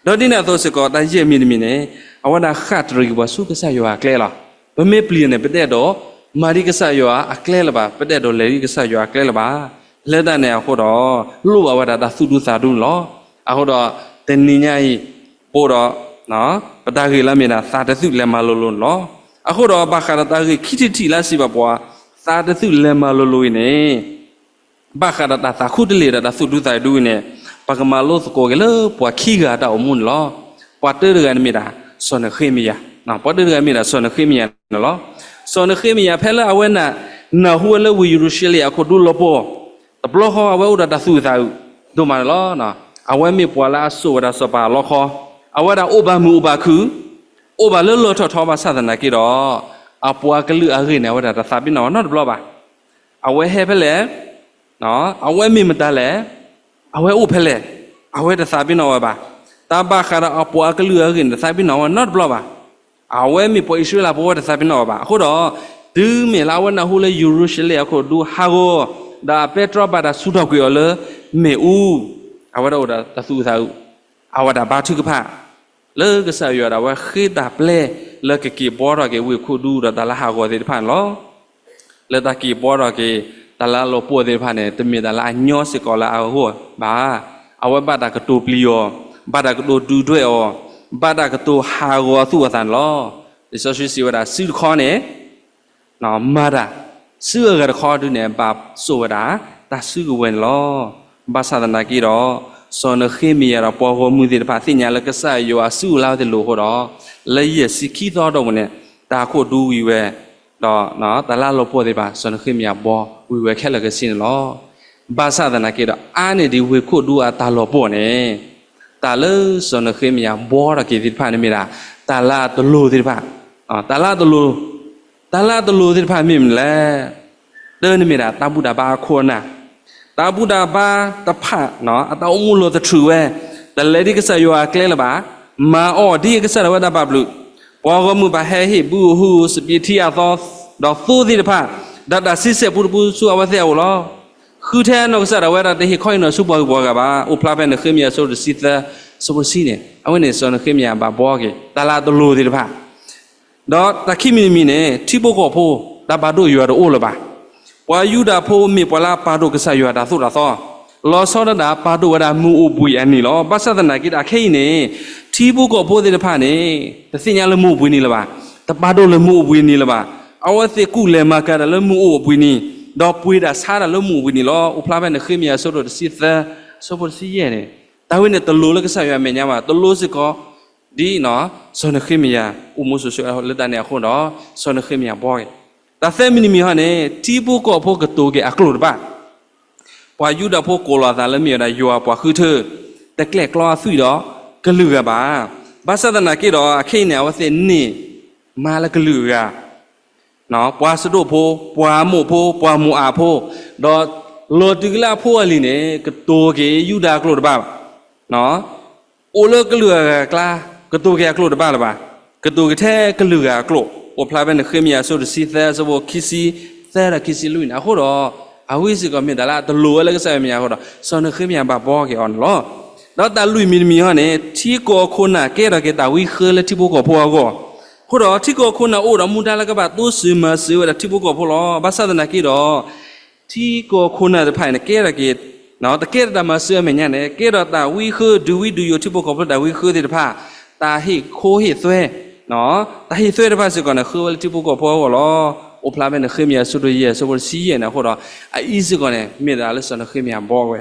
ၤ. ဒီးဒ်န့ၣ်အသိးစ့ၢ်ကီး တၢ်ယဲၢ်မံၤတမံၤန့ၣ်, အဝဲဒၣ်ဃၣ်တရံးက့ၤပှၤဆူကစၢ်ယွၤအကျဲလီၤ. ပမ့ၢ်ပျံၤန့ၣ် ပတအဲၣ်ဒိးမၤဒ်ကစၢ်ယွၤအကျဲလၢၤဘၣ်, ပတအဲၣ်ဒိးလဲၤဒ်ကစၢ်ယွၤအကျဲလၢၤဘၣ်. လၢတၢ်န့ၣ်အဃိဒီး, လိၣ်ဘၣ်ဝဲဒၣ်တၢ်သူၣ်ဒူသးဒူန့ၣ်လီၤ. အဃိဒီး, တနံၤညါအံၤ, ပအိၣ်ဒီး, ပတၢ်ဂ့ၢ်လၢအမ့ၢ်ဒၣ် သးတသုးလဲၤမၤလိၤလိၤန့ၣ်လီၤ. အဃိဒီးဘၣ်ဃးဒီးတၢ်ဂ့ၢ်ခံထံၣ်တထံၣ်လၢအစံးဘၣ်ပှၤ, သးတသုးလဲၤမၤလိၤလိၤအံၤန့ၣ် ဘၣ်ဃးဒီးတၢ်သးခူတလ့ၢ်ဒီးတၢ်သူၣ်ဒူသးဒူအံၤန့ၣ်, ပကမၤလိသကိးက့ၤလၢပှၤခံဂၤအတၢ်အိၣ်မူန့ၣ်လီၤ. ပှၤတၢတဂၤန့ၣ်မ့ၢ်ဒၣ်, စီၤနဃ့မယၤ, ပှၤတၢတဂၤမ့ၢ်ဒၣ်စီၤနဃ့မယၤန့ၣ်လီၤ. စီၤနဃ့မယၤဖဲလၢအဝဲနၢ်ဟူဝဲလၢဝ့ၢ်ယရူၤၡလ့ၣ်အခိၣ်ဒူလီၤပှီၢ်, တဘျီဃီအဝဲအိၣ်ဒီးတၢ်သူၣ်အုးသးအုးဒိၣ်မးန့ၣ်လီၤ. အဝဲမ့ၢ်ပှၤလၢအစိာ်ဝဲဒၣ်စီၤပၤအလီခီ, အဝဲဒၣ်အိၣ်ဘၣ်မုာ်အိၣ်ဘၣ်ခုၣ်, အိၣ်ဘၣ်လၢလီၢ်ထီၣ်ထီဘၣ်ဆၣ်သနာ်က့ဒီး, အပှၤကလုာ်အဂ့ၢ်န့ၣ် အဝဲဒၣ်တသးပ့ၤနီၣ်ဝဲနီတဘျီဘၣ်. အဝဲဟဲဖဲလဲၣ်, အဝဲမ့ၢ်မတၤလဲၣ်, အဝဲအိၣ်ဖဲလဲၣ်, အဝဲတသးပ့ၤနီၣ်ဝဲဘၣ်. တၢ်ဘၣ်ဃးဒီးအပှၤကလုာ်အဂ့ၢ်န့ၣ် တသးပ့ၤနီၣ်ဝဲနီတဘျီဘၣ်. အဝဲမ့ၢ်ပှၤအံၣ်စရ့လးဖိဝဲတသးပ့ၤနီၣ်ဝဲဘၣ်. အဃိဒီး, တုၤမ့ၢ်လၢအဝဲနၢ်ဟူလၢယရူၤၡလ့ၣ်အခိၣ်ဒူဟးဂီၤ, ဒီးအပဲတြီဘၣ်တၢ်ဆူးထီၣ်ကွံာ်အီၤလၢမ့ၣ်အူ, အဝဲဒၣ်အိၣ်ဒီးတၢ်သူၣ်အုးသးအုး, အဝဲဒၣ်ဘါထုကဖၣ် လၢကစၢ်ယွၤဒီးအဝဲဃ့တၢ်ပျဲလၢကက့ၤဘှီထီၣ်က့ၤဝ့ၢ်ခိၣ်ဒူဒီးတၢ်လၢဟးဂီၤသ့ၣ်တဖၣ်န့ၣ်လီၤ. လၢတၢ်က့ၤဘှီထီၣ်က့ၤ တၢ်လၢအလီၤပှီၢ်သ့ၣ်တဖၣ်န့ၣ် တမ့ၢ်တၢ်လၢအညီစ့ၢ်ကီးလၢအဂီၢ်ဘၣ်. အဝဲဘၣ်တၢ်ကတိၤပျံၤအီၤ, ဘၣ်တၢ်ကတိၤဒုးဒွဲၣ်အီၤ, ဘၣ်တၢ်ကတိၤဟးဂီၤအသူၣ်အသးန့ၣ်လီၤ. လံာ်စီဆှံစံးဝဲဒၣ် စုတခီန့ၣ် မၤတၢ်, စုအဂၤတခီဒုန့ၣ် ဘၣ်စိာ်ဝဲဒၣ် တၢ်စုကဝဲၤန့ၣ်လီၤ. ဘၣ်ဆၣ်သနာ်က့ဒီး, စီၤနဃ့မယၤဒီးပှၤဂီၢ်မုၢ်သ့ၣ်တဖၣ်သ့ၣ်ညါလၢကစၢ်ယွၤအစုအိၣ်လၢအဝဲသ့ၣ်လိၤအဃိဒီး, လၢယဲၢ်ဆံခံသီအတီၢ်ပူၤန့ၣ်, တၢ်ခိၣ်ဒူဝံၤဝဲ, ဒီးတၢ်လၢအလီၤပှီၢ်သ့ၣ်တဖၣ် စီၤနဃ့မယၤဘှီဝံၤဝဲခဲလၢာ်ခဲဆ့န့ၣ်လီၤ. ဘၣ်ဆၣ်သနာ်က့ဒီး အါန့ၢ်ဒံးဝ့ၢ်ခိၣ်ဒူအတၢ်လီၤပှီၢ်န့ၣ်, တၢ်လၢစီၤနဃ့မယၤဘှီထီၣ်က့ၤသ့ၣ်တဖၣ်န့ၣ်မ့ၢ်ဒၣ် တၢ်လၢအတလိၤသ့ၣ်တဖၣ်, တၢ်လၢအတလိၤ, တၢ်လၢအတလိၤသ့ၣ်တဖၣ်မ့ၢ်မနုၤလဲၣ်. တၢ်န့ၣ်မ့ၢ်ဒၣ် တၢ်ဘူၣ်တၢ်ဘါအခိၣ်အနၢ်, တၢ်ဘူၣ်တၢ်ဘါတဖၣ် အတၢ်အိၣ်မူလီၤသထြုးဝဲ, တလဲၤဒ်ကစၢ်ယွၤအကျဲလၢၤဘၣ်, မၤအီၣ်ဒ်အကစၢ်ဒၣ်ဝဲဒၣ်ဘၣ်ဘျုး, ပှၤဂီၢ်မုၢ်ဘၣ်ဟဲဟ့ၣ်ဘုဧိၤဟုဧိၤ စပံးထံအသီ, ဒီးသိသ့ၣ်တဖၣ်, ဒီးတၢ်ဆံဆဲၣ်ပူတပူဆူအဝဲသ့ၣ်အအိၣ်လီၤ. ဃုထဲအနီၢ်ကစၢ်ဒၣ်ဝဲဒၣ်တဟ့ၣ်ခီဟ့ၣ်နီၤဆူပှၤဂုၤပှၤဂၤဘၣ်. အိၣ်ဖျါဖဲနဃ့မယၤအဆၢတဆံသၢ, အဆၢဖိတဆံန့ၣ်, အဝဲန့ၣ်စီၤနဃ့မယၤဘၣ်ဘှီက့ၤ တၢ်လၢအတလိၤသ့ၣ်တဖၣ် ဒီးတၢ်ခံမံၤတမံၤန့ၣ် ထံဖိကီၢ်ဖိ တၢ်ပာ်ဒိၣ်ယွၤတအိၣ်လၢၤဘၣ်. ပှၤယူဒၤဖိမ့ၢ်ပှၤလၢအပာ်ဒိၣ်ကစၢ်ယွၤတၢ်သိၣ်တၢ်သီ, လီၤဆီဒၣ်တၢ်ပာ်ဒိၣ်ဝဲဒၣ်မုၢ်အိၣ်ဘှံးအနံၤလီၤ. ဘၣ်ဆၣ်သနာ်က့ဒီး အခဲအံၤန့ၣ် ထံဖိကီၢ်ဖိသ့ၣ်တဖၣ်န့ၣ် တသ့ၣ်ညါလၢမုၢ်အိၣ်ဘှံးနံၤလၢၤဘၣ်, တပာ်ဒိၣ်လၢမုၢ်အိၣ်ဘှံးနံၤလၢၤဘၣ်. အဝဲသ့ၣ်ကူၣ်လဲၤမၤကၤတၢ်လၢမုၢ်အိၣ်ဘှံးနံၤ, ဒီးပှ့ၤတၢ်ဆါတၢ်လၢမုၢ်အိၣ်ဘှံးနံၤလီၤ. အိၣ်ဖျါဖဲနဃ့မယၤအဆၢဒိၣ်တဆံသၢ, အဆၢဖိတဆံယဲၢ်န့ၣ်, တၢ်ဝဲန့ၣ်တလိၤလၢကစၢ်ယွၤအမဲာ်ညါဘၣ်, တလိၤစ့ၢ်ကီး ဒ် စီၤနဃ့မယၤအိၣ်မူဆိးဆိးလၢတၢ်န့ၣ်အဃိဒီး စီၤနဃ့မယၤဘှီက့ၤ. တၢ်သၢမံၤတမံၤဟီန့ၣ် ထံဖိကီၢ်ဖိကတိၤက့ၤအကျိာ်တဖၣ်, ပှၤယူဒၤဖိကိးလီၤအသးလၢမ့ၢ်ဝဲဒၣ်ယွၤအပှၤဃုထၢ, တကျဲးကျီအသွံၣ်ဒီးကလုာ်ဂၤဘၣ်. ဘၣ်ဆၣ်သနာ်က့ဒီး အခဲအံၤန့ၣ် အဝဲသ့ၣ်န့ၢ်မါလၢကလုာ်အဂၤ ပှၤစဒိၣ်ဖိ, ပှၤအမိၣ်ဖိ, ပှၤမိၤအၤဖိ, ဒီးလီၤတုၤကလၢအဖိအလံၤန့ၣ် ကတိၤက့ၤယူဒၤအကျိာ်တဘၣ်ဘၣ်. အိၣ်လၢကလုာ်အဂၤအကျါ, ကတိၤက့ၤအကျိာ်တဘၣ်လၢၤဘၣ်, ကတိၤက့ၤထဲကလုာ်ဂၤအကျိာ်, အိၣ်ဖျါဖဲနဃ့မယၤအဆၢဒိၣ်တဆံသၢ အဆၢဖိခံဆံသၢဒီးခံဆံလွံၢ်န့ၣ်. အဃိဒီး အဝဲစ့ၢ်ကီးမ့ၢ်တၢ်လၢအတလိၤဝဲလၢကစၢ်ယွၤအမဲာ်ညါအဃိဒီး စီၤနဃ့မယၤဘၣ်ဘှီက့ၤအီၤန့ၣ်လီၤ. ဒီးတၢ်လွံၢ်မံၤတမံၤဟီန့ၣ် ထံကီၢ်ခိၣ်နၢ်ကဲထီၣ်က့ၤတၢ်ဝံဃၢလၢထံဖိကီၢ်ဖိအဂီၢ်, အဃိဒီးထံကီၢ်ခိၣ်နၢ်အိၣ်ဒီးမူဒါလၢကဘၣ်တိစၢၤမၤစၢၤဝဲဒၣ်ထံဖိကီၢ်ဖိလီၤ. ဘၣ်ဆၣ်သနာ်က့ဒီး ထံကီၢ်ခိၣ်နၢ်တဖၣ်န့ၣ် ကဲထီၣ်က့ၤ, တကဲထီၣ်တၢ်မၤစၢၤအမဲာ်ညါန့ၣ် ကဲထီၣ်တၢ်ဝံဃၢ ဒုးဝံဒုးယိာ်ထံဖိကီၢ်ဖိတၢ်ဝံဃၢသ့ၣ်တဖၣ်, တၢ်ဟ့ၣ်ခိဟ့ၣ်သွဲ, တၢ်ဟ့ၣ်သွဲတဖၣ်စ့ၢ်ကီးန့ၣ် ဃၢဝဲလၢထံဖိကီၢ်ဖိအဂီၢ်လီၤ. အိၣ်ဖျါဖဲနဃ့မယၤအဆၢဒိၣ်ယဲၢ် အဆၢဖိတဆံယဲၢ်န့ၣ်အဃိဒီး အအံၤစ့ၢ်ကီးန့ၣ် မ့ၢ်တၢ်လၢစီၤနဃ့မယၤဘှီဝဲ,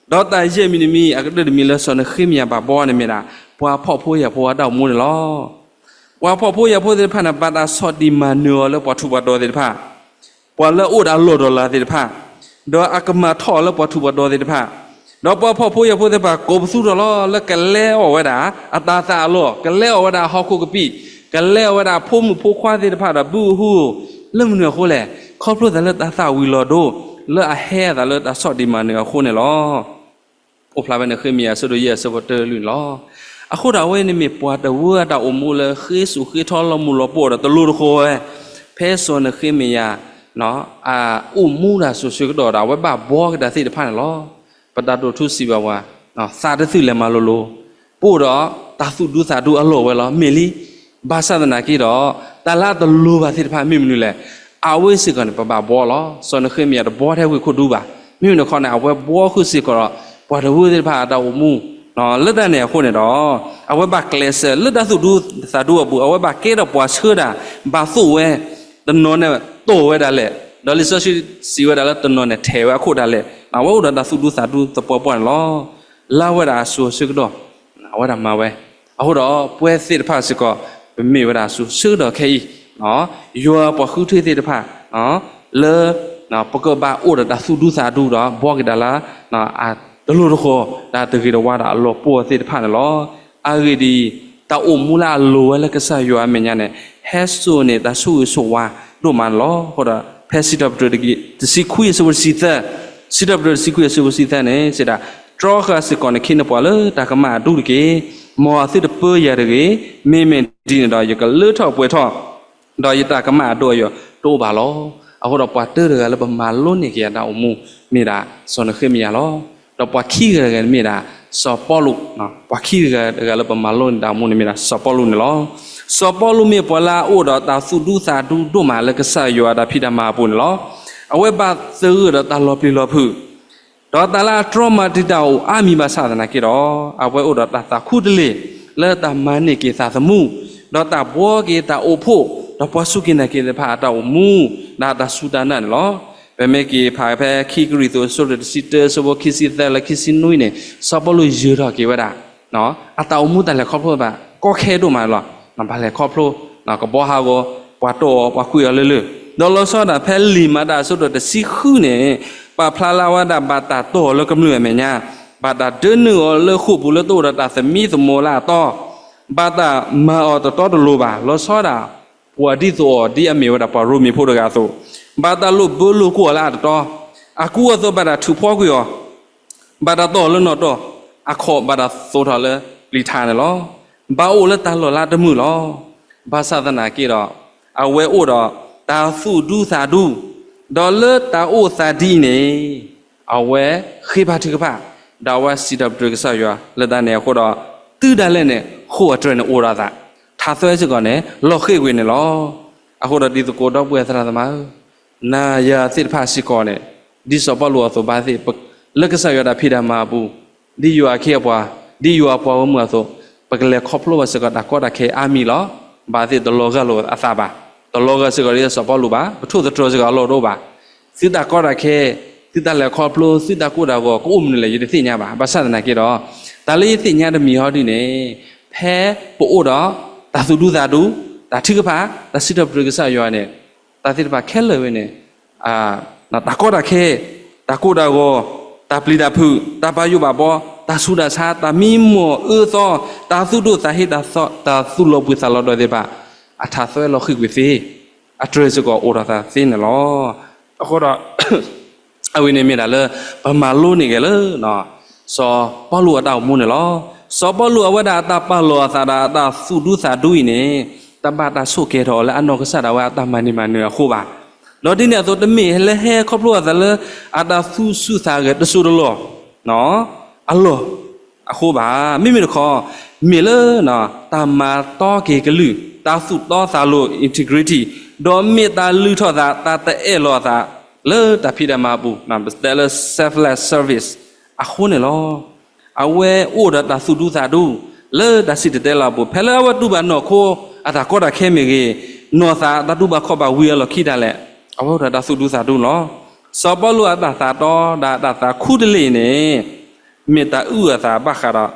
ဒီးတၢ်ယဲၢ်မံၤတမံၤ အကတၢၢ်တမံၤလၢစီၤနဃ့မယၤဘၣ်ဘှီန့ၣ်မ့ၢ်ဒၣ် ပှၤဖှီၣ်ဖိယာ်ဖိအတၢ်အိၣ်မူန့ၣ်လီၤ. ပှၤဖှီၣ်ဖိယာ်ဖိသ့ၣ်တဖၣ်န့ၣ် ဘၣ်တၢ်ဆီၣ်တံၢ်မၤနၢၤအီၤလၢပှၤထူးပှၤတီၤသ့ၣ်တဖၣ်, ပှၤလၢအအိၣ်ဒီးအလီၢ်ဒီးလၤသ့ၣ်တဖၣ်, ဒီးအကမၤထီၣ်အီၤလၢပှၤထူးပှၤတီၤသ့ၣ်တဖၣ်, ဒီးပှၤဖှီၣ်ဖိယာ်ဖိသ့ၣ်တဖၣ် ကိးပသူထီၣ်လီၤ လၢကလဲအီၣ်ဝဲဒၣ် အတၤသၣ်အလီၢ်, ကလဲအီၣ်ဝဲဒၣ်ဟီၣ်ခိၣ်ကပံာ်, ကလဲအီၣ်ဝဲဒၣ်ဖိမုၣ်ဖိခွါသ့ၣ်တဖၣ်ဒီးဘုဟု, လၢမနုၤအဃိလဲၣ်, ခီဖျိသးလၢတၢ်သၣ်ဝံၤလီၤဒိ လၢအဟဲအသးလၢတၢ်ဆီၣ်တံၢ်မၤနၢၤအဃိန့ၣ်လီၤ. အိၣ်ဖျါဖဲနဃ့မယၤအဆၢဒိၣ်ယဲၢ်အဆၢဖိတၢလွံၢ်န့ၣ်လီၤ. အဃိဒီးအဝဲန့ၣ်မ့ၢ်ပှၤတဝၢအတၢ်အိၣ်မူလၢဃ့စိာ်ဃ့ထီလီၤမုၢ်လီၤပှီၢ်ဒီးတလိၤတဃီၤဝဲ, ဖဲစီၤနဃ့မယၤ အအိၣ်မူဒၣ်စိၤဆၢကတီၢ်ဒီး အဝဲဘၣ်ဘှီက့ၤတၢ်သ့ၣ်တဖၣ်န့ၣ်လီၤ. ပတၢ်တိာ်ထူစံးဘၣ်ပှၤ, သးတသုလဲၤမၤလိၤလိၤ, ပအိၣ်ဒီးတၢ်သူၣ်ဒူသးဒူအလီၢ်ဝဲလီၤ. မ့ၢ်လံ, ဘၣ်ဆၣ်သနာ်က့ဒီး တၢ်လၢအတလိၤဘၣ်သ့ၣ်တဖၣ်မ့ၢ်မနုၤလဲၣ်, အဝဲစ့ၢ်ကီးန့ၣ် ပဘၣ်ဘှီလီၤ. စီၤနဃ့မယၤတဘှီထဲဝံၣ်ခိၣ်ဒူဘၣ်. မ့မ့ၢ်တခီန့ၣ် အဝဲဘှီဃုာ်စ့ၢ်ကီးဒီး ပှၤတဝၢသ့ၣ်တဖၣ်အတၢ်အိၣ်မူ လၢတၢ်န့ၣ်အဃိန့ၣ်ဒီး အဝဲဘၣ်ကျဲးစၢးလၢတၢ်သူၣ်ဒူသးဒူအပူၤ, အဝဲဘၣ်ကဲထီၣ်ပှၤဆှၢတၢ်, ဘၣ်သိၣ်ဝဲ, တနီၤန့ၣ်တီၢ်ဝဲဒၣ်လဲာ်, ဒီးလံာ်စီဆှံစံးဝဲဒၣ်လၢတနီၤန့ၣ်ထဲးဝဲအခိၣ်ဒၣ်လဲာ်, အဝဲအိၣ်ဒီးတၢ်သူၣ်ဒူသးဒူသပှၢ်ပှၢ်န့ၣ်လီၤ. လၢအဝဲဒၣ်အစိၤဆၢကတီၢ် အဝဲဒၣ်မၤဝဲ, အဃိဒီးပဝဲသ့ၣ်တဖၣ်စ့ၢ်ကီး ပမ့ၢ်ဝဲဒၣ်အစိၤဆၢကတီၢ်ခဲအံၤ, ယွၤပှၤဃုထၢသ့ၣ်တဖၣ် လၢ ပကဘၣ်အိၣ်ဒီးတၢ်သူၣ်ဒူသးဒူဒီး ဘှီက့ၤတၢ်လၢ တလိၤတဃီၤ တၢ်တဂ့ၤတဝါဒီးအလီၤပှီၢ်သ့ၣ်တဖၣ်န့ၣ်လီၤ. အဂ့ၢ်ဒ်အံၤ, တၢ်အိၣ်မူလၢအလိၤဝဲလၢကစၢ်ယွၤအမဲာ်ညါန့ၣ် ဟဲစိာ်န့ၢ်တၢ်ဆိၣ်ဂ့ၤဆိၣ်ဝါဒိၣ်မးန့ၣ်လီၤ. အဃိဒီး ဖဲစံးထီၣ်ပတြၢၤတဆံခွံ အဆၢဖိတဆံသၢ, စံးထီၣ်ပတြၢၤတဆံခွံ အဆၢဖိတဆံသၢန့ၣ် စံးဒၣ်, တြီဃာ်စ့ၢ်ကီးနခံနပှၤလၢတၢ်ကမၣ်အဒူတက့ၢ်. မ်အသုတပၢယၤတဂ့ၤ. မ့မ့ၢ်ဒ်န့ၣ်ဒီး ယကလၢထီၣ်ပှဲၤထီၣ် ဒီးယတၢ်ကမၣ်အဒိၣ်အယိာ်တအိၣ်ဘၣ်လီၤ. အဃိဒီးပှၤတၢတဂၤလၢပမၤလိန့ၢ်က့ၤအတၢ်အိၣ်မူ မ့ၢ်ဒၣ်စီၤနဃ့မယၤလီၤ. ဒီးပှၤခံဂၤတဂၤန့ၣ်မ့ၢ်ဒၣ် စီၤပီလူး, ပှၤခံဂၤတဂၤလၢပမၤလိန့ၢ်တၢ်အိၣ်မူန့ၣ်မ့ၢ်ဒၣ်စီၤပီလူးန့ၣ်လီၤ. စီၤပီလူးမ့ၢ်ပှၤလၢအအိၣ်ဒီးတၢ်သူၣ်ဒူသးဒူဒိၣ်မးလၢကစၢ်ယွၤအတၢ်ဖံးတၢ်မၤအပူၤန့ၣ်လီၤ. အဝဲဘၣ်သဂၢၢ်ဒီးတၢ်လီၤပျံၤလီၤဖုး ဒီးတၢ်လၢအတြီမၤတံာ်တာ်အိၣ်အါမံၤဘၣ်ဆၣ်သနာ်က့ဒီး, အဝဲအိၣ်ဒီးတၢ်သးခူတလ့ၢ် လၢတၢ်မၤန့ၢ်က့ၤသးသမူ, ဒီးတၢ်ဘှီက့ၤတၢ်အိၣ်ဖှိၣ်, ဒီးပှၤစူၢ်က့ၤနာ်က့ၤသ့ၣ်တဖၣ်အတၢ်အိၣ်မူ, ဒီးတၢ်စူၢ်တၢ်နာ်န့ၣ်လီၤ. ပမ့ၢ်က့ၤဖးဖဲခံကရံၣ်သူး အဆၢဒိၣ်တဆံတၢ အဆၢဖိခံဆံသၢလၢခံဆံနွံန့ၣ်, စီၤပီလူးယၢၤထီၣ်က့ၤဝဲဒၣ် အတၢ်အိၣ်မူတၢ်လဲၤခီဖျိဘၣ် ကီခဲဒိၣ်မးလီၤ. ဘၣ်လဲၤခီဖျိ ကဘှီဟးဂီၤ, ပှၤတိၢ်အီၤ ပှၤကွံာ်အီၤလၢလၢၢ်, ဒီးလီၤဆီဒၣ်ဖဲလံာ်မၤတၢ် အဆၢဒိၣ်တဆံဃုန့ၣ်, ပာ်ဖျါလၢအဝဲဒၣ်ဘၣ်တၢ်တီၢ်အီၤလၢကမျၢၢ်အမဲာ်ညါ, ဘၣ်တၢ်ဒၢနုာ်အီၤလၢဃိာ်ပူၤလၢတအိၣ်ဒီးတၢ်သမံသမိးလၢအတီ, ဘၣ်တၢ်မၤအီၤတတီတလိၤဘၣ်. လီၤဆီဒၣ် ပှၤဒ်သိးအီၤ ဒ်အမ့ၢ်ဝဲဒၣ်ပှၤရိမ့ၤဖိတဂၤအသိး, ဘၣ်တၢ်လိာ်ဘၢလိာ်ကွီၢ်အီၤလၢအတတီ, အကူအသိးဘၣ်တၢ်ထုးဖှီကွံာ်အီၤ ဘၣ်တၢ်တီၢ်အီၤလၢနီၣ်တီၢ်, အခီၣ်ဘၣ်တၢ်သိးထီၣ်လၢပျံၤထါန့ၣ်လီၤ. ဘၣ်အိၣ်လၢတၢ်လီၢ်လၢတမုာ်လီၤ. ဘၣ်ဆၣ်သနာ်က့ဒီး, အဝဲအိၣ်ဒီးတၢ်သူၣ်ဒူသးဒူ, ဒီးလၢတၢ်အိၣ်သးဒ်အံၤန့ၣ်, အဝဲဃ့ဘါထုကဖၣ်, ဒီးအဝဲစံးထီၣ်ပတြၢၤကစၢ်ယွၤလၢတၢ်န့ၣ်အဃိဒီး, တုၤဒၣ်လဲာ်န့ၣ် ဃိာ်အတြဲၤန့ၣ်အိၣ်ဒီးအသး, ထးသွဲစ့ၢ်ကီးန့ၣ် လီၤဃ့ၢ်ကွံာ်န့ၣ်လီၤ. အဃိဒီးတံၤသကိးဒီပုၢ်ဝဲၢ်သရၣ်သမါဧၢ, နၤယၤသ့ၣ်တဖၣ်စ့ၢ်ကီးန့ၣ်, ဒ်စီၤပီလူးအသိးဘၣ်သ့ၣ်, လၢကစၢ်ယွၤတၢ်ဖံးတၢ်မၤအပူၤ, ဒ်ယွၤအခ့အပှၤ, ဒ်ယွၤအပှၤဂီၢ်မုၢ်အသိး, ပကလဲၤခီဖျိဘၣ်စ့ၢ်ကီးတၢ်ကီတၢ်ခဲအါမံၤလီၤ. ဘၣ်သ့ၣ်တလီၤဂာ်လိာ်အသးဘၣ်, တလီၤဂာ်စ့ၢ်ကီးဒ်စီၤပီလူးဘၣ်, ပထိၣ်သတြီၤစ့ၢ်ကီးအလီၢ်တအိၣ်ဘၣ်. သုတၢ်ကီတၢ်ခဲ, သုတၢ်လဲၤခီဖျိ, သုတၢ်ကိၢ်တၢ်ဂီၤ ကအိၣ်မနုၤလဲၣ် ယတသ့ၣ်ညါဘၣ်. ဘၣ်ဆၣ်သနာ်က့ဒီး, တၢ်လၢယသ့ၣ်ညါတမံၤဟီဒ်န့ၣ်, ဖဲပအိၣ်ဒီးတၢ်သူၣ်ဒူသးဒူ, တၢ်ထုကဖၣ်, တၢ်စံးထီၣ်ပတြၢၤကစၢ်ယွၤန့ၣ်, တၢ်သ့ၣ်တဖၣ်ခဲလၢာ်ဝဲန့ၣ်, တၢ်ကီတၢ်ခဲ, တၢ်ကိၢ်တၢ်ဂီၤ, တၢ်ပျံၤတၢ်ဖုး, တၢ်ဘၣ်ယိၣ်ဘၣ်ဘီ, တၢ်ဆူးတၢ်ဆါ, တၢ်မံမီၢ်အၢသီ, တၢ်သူၣ်ဒိၣ်သးဟ့, တၢ်သူၣ်လီၤဘှံးသးလီၤဒီးသ့ၣ်တဖၣ်, အထးသွဲလီၤဃ့ၢ်ကွံာ်သ့, အတြၢၤစ့ၢ်ကီးအိၣ်ဒီးသးသ့န့ၣ်လီၤ. အဃိဒီး အဝဲန့ၣ်မ့ၢ်ဒၣ်လၢ ပမၤလိန့ၢ်က့ၤလၢ စီၤပီလူးအတၢ်အိၣ်မူန့ၣ်လီၤ. စီၤပီလူးအဝဲဒၣ်အတၢ်ပာ်လီၤအသးဒီးအတၢ်သူၣ်ဒူသးဒူအံၤန့ၣ်, တဘၣ်တၢ်ဆိၣ်ကဲၤထီၣ်အီၤလၢအနီၢ်ကစၢ်ဒၣ်ဝဲအတၢ်မၤန့ၢ်မၤနၢၤအဃိဘၣ်. ဒီးဒ်န့ၣ်အသိးတမ့ၢ်လၢဟဲခီဖျိအသးလၢ အတၢ်သူၣ်ဆူၣ်သးဂဲၤတစိၢ်တလီၢ် အလီၢ်အဃိဘၣ်. မ့မ့ၢ်တခီ, မ့ၢ်လၢ တၢ်မၤတီက့ၤကလုၢ်, တၢ်သူၣ်တီသးလိၤ integrity, ဒီးမ့ၢ်တၢ်လုၢ်ထီၣ်သး တၢ်တအဲၣ်လီၤအသး လၢတၢ်ဖံးတၢ်မၤအပူၤ, ပတဲလၢ selfless service အဃိန့ၣ်လီၤ. အဝဲအိၣ်ဒီးတၢ်သူၣ်ဒူသးဒူ လၢတၢ်စံၣ်တဲၤတဲလီၤအပူၤ, ဖဲလၢအဝဲတူၢ်ဘၣ်နီၢ်ခိအတၢ်ကီတၢ်ခဲမ့ၢ်ဂ့ၤ, နီၢ်သးတၢ်တူၢ်ဘၣ်ခီၣ်ဘၣ်ဝံၤအလီၢ်ခံဒၣ်လဲာ်, အဝဲအိၣ်ဒီးတၢ်သူၣ်ဒူသးဒူလီၤ. စီၤပီလူးအတၢ်သးတီဒီးအတၢ်သးခူတလ့ၢ်အံၤန့ၣ်, မ့ၢ်တၢ်အုၣ်အသးဘၣ်ဃးဒီး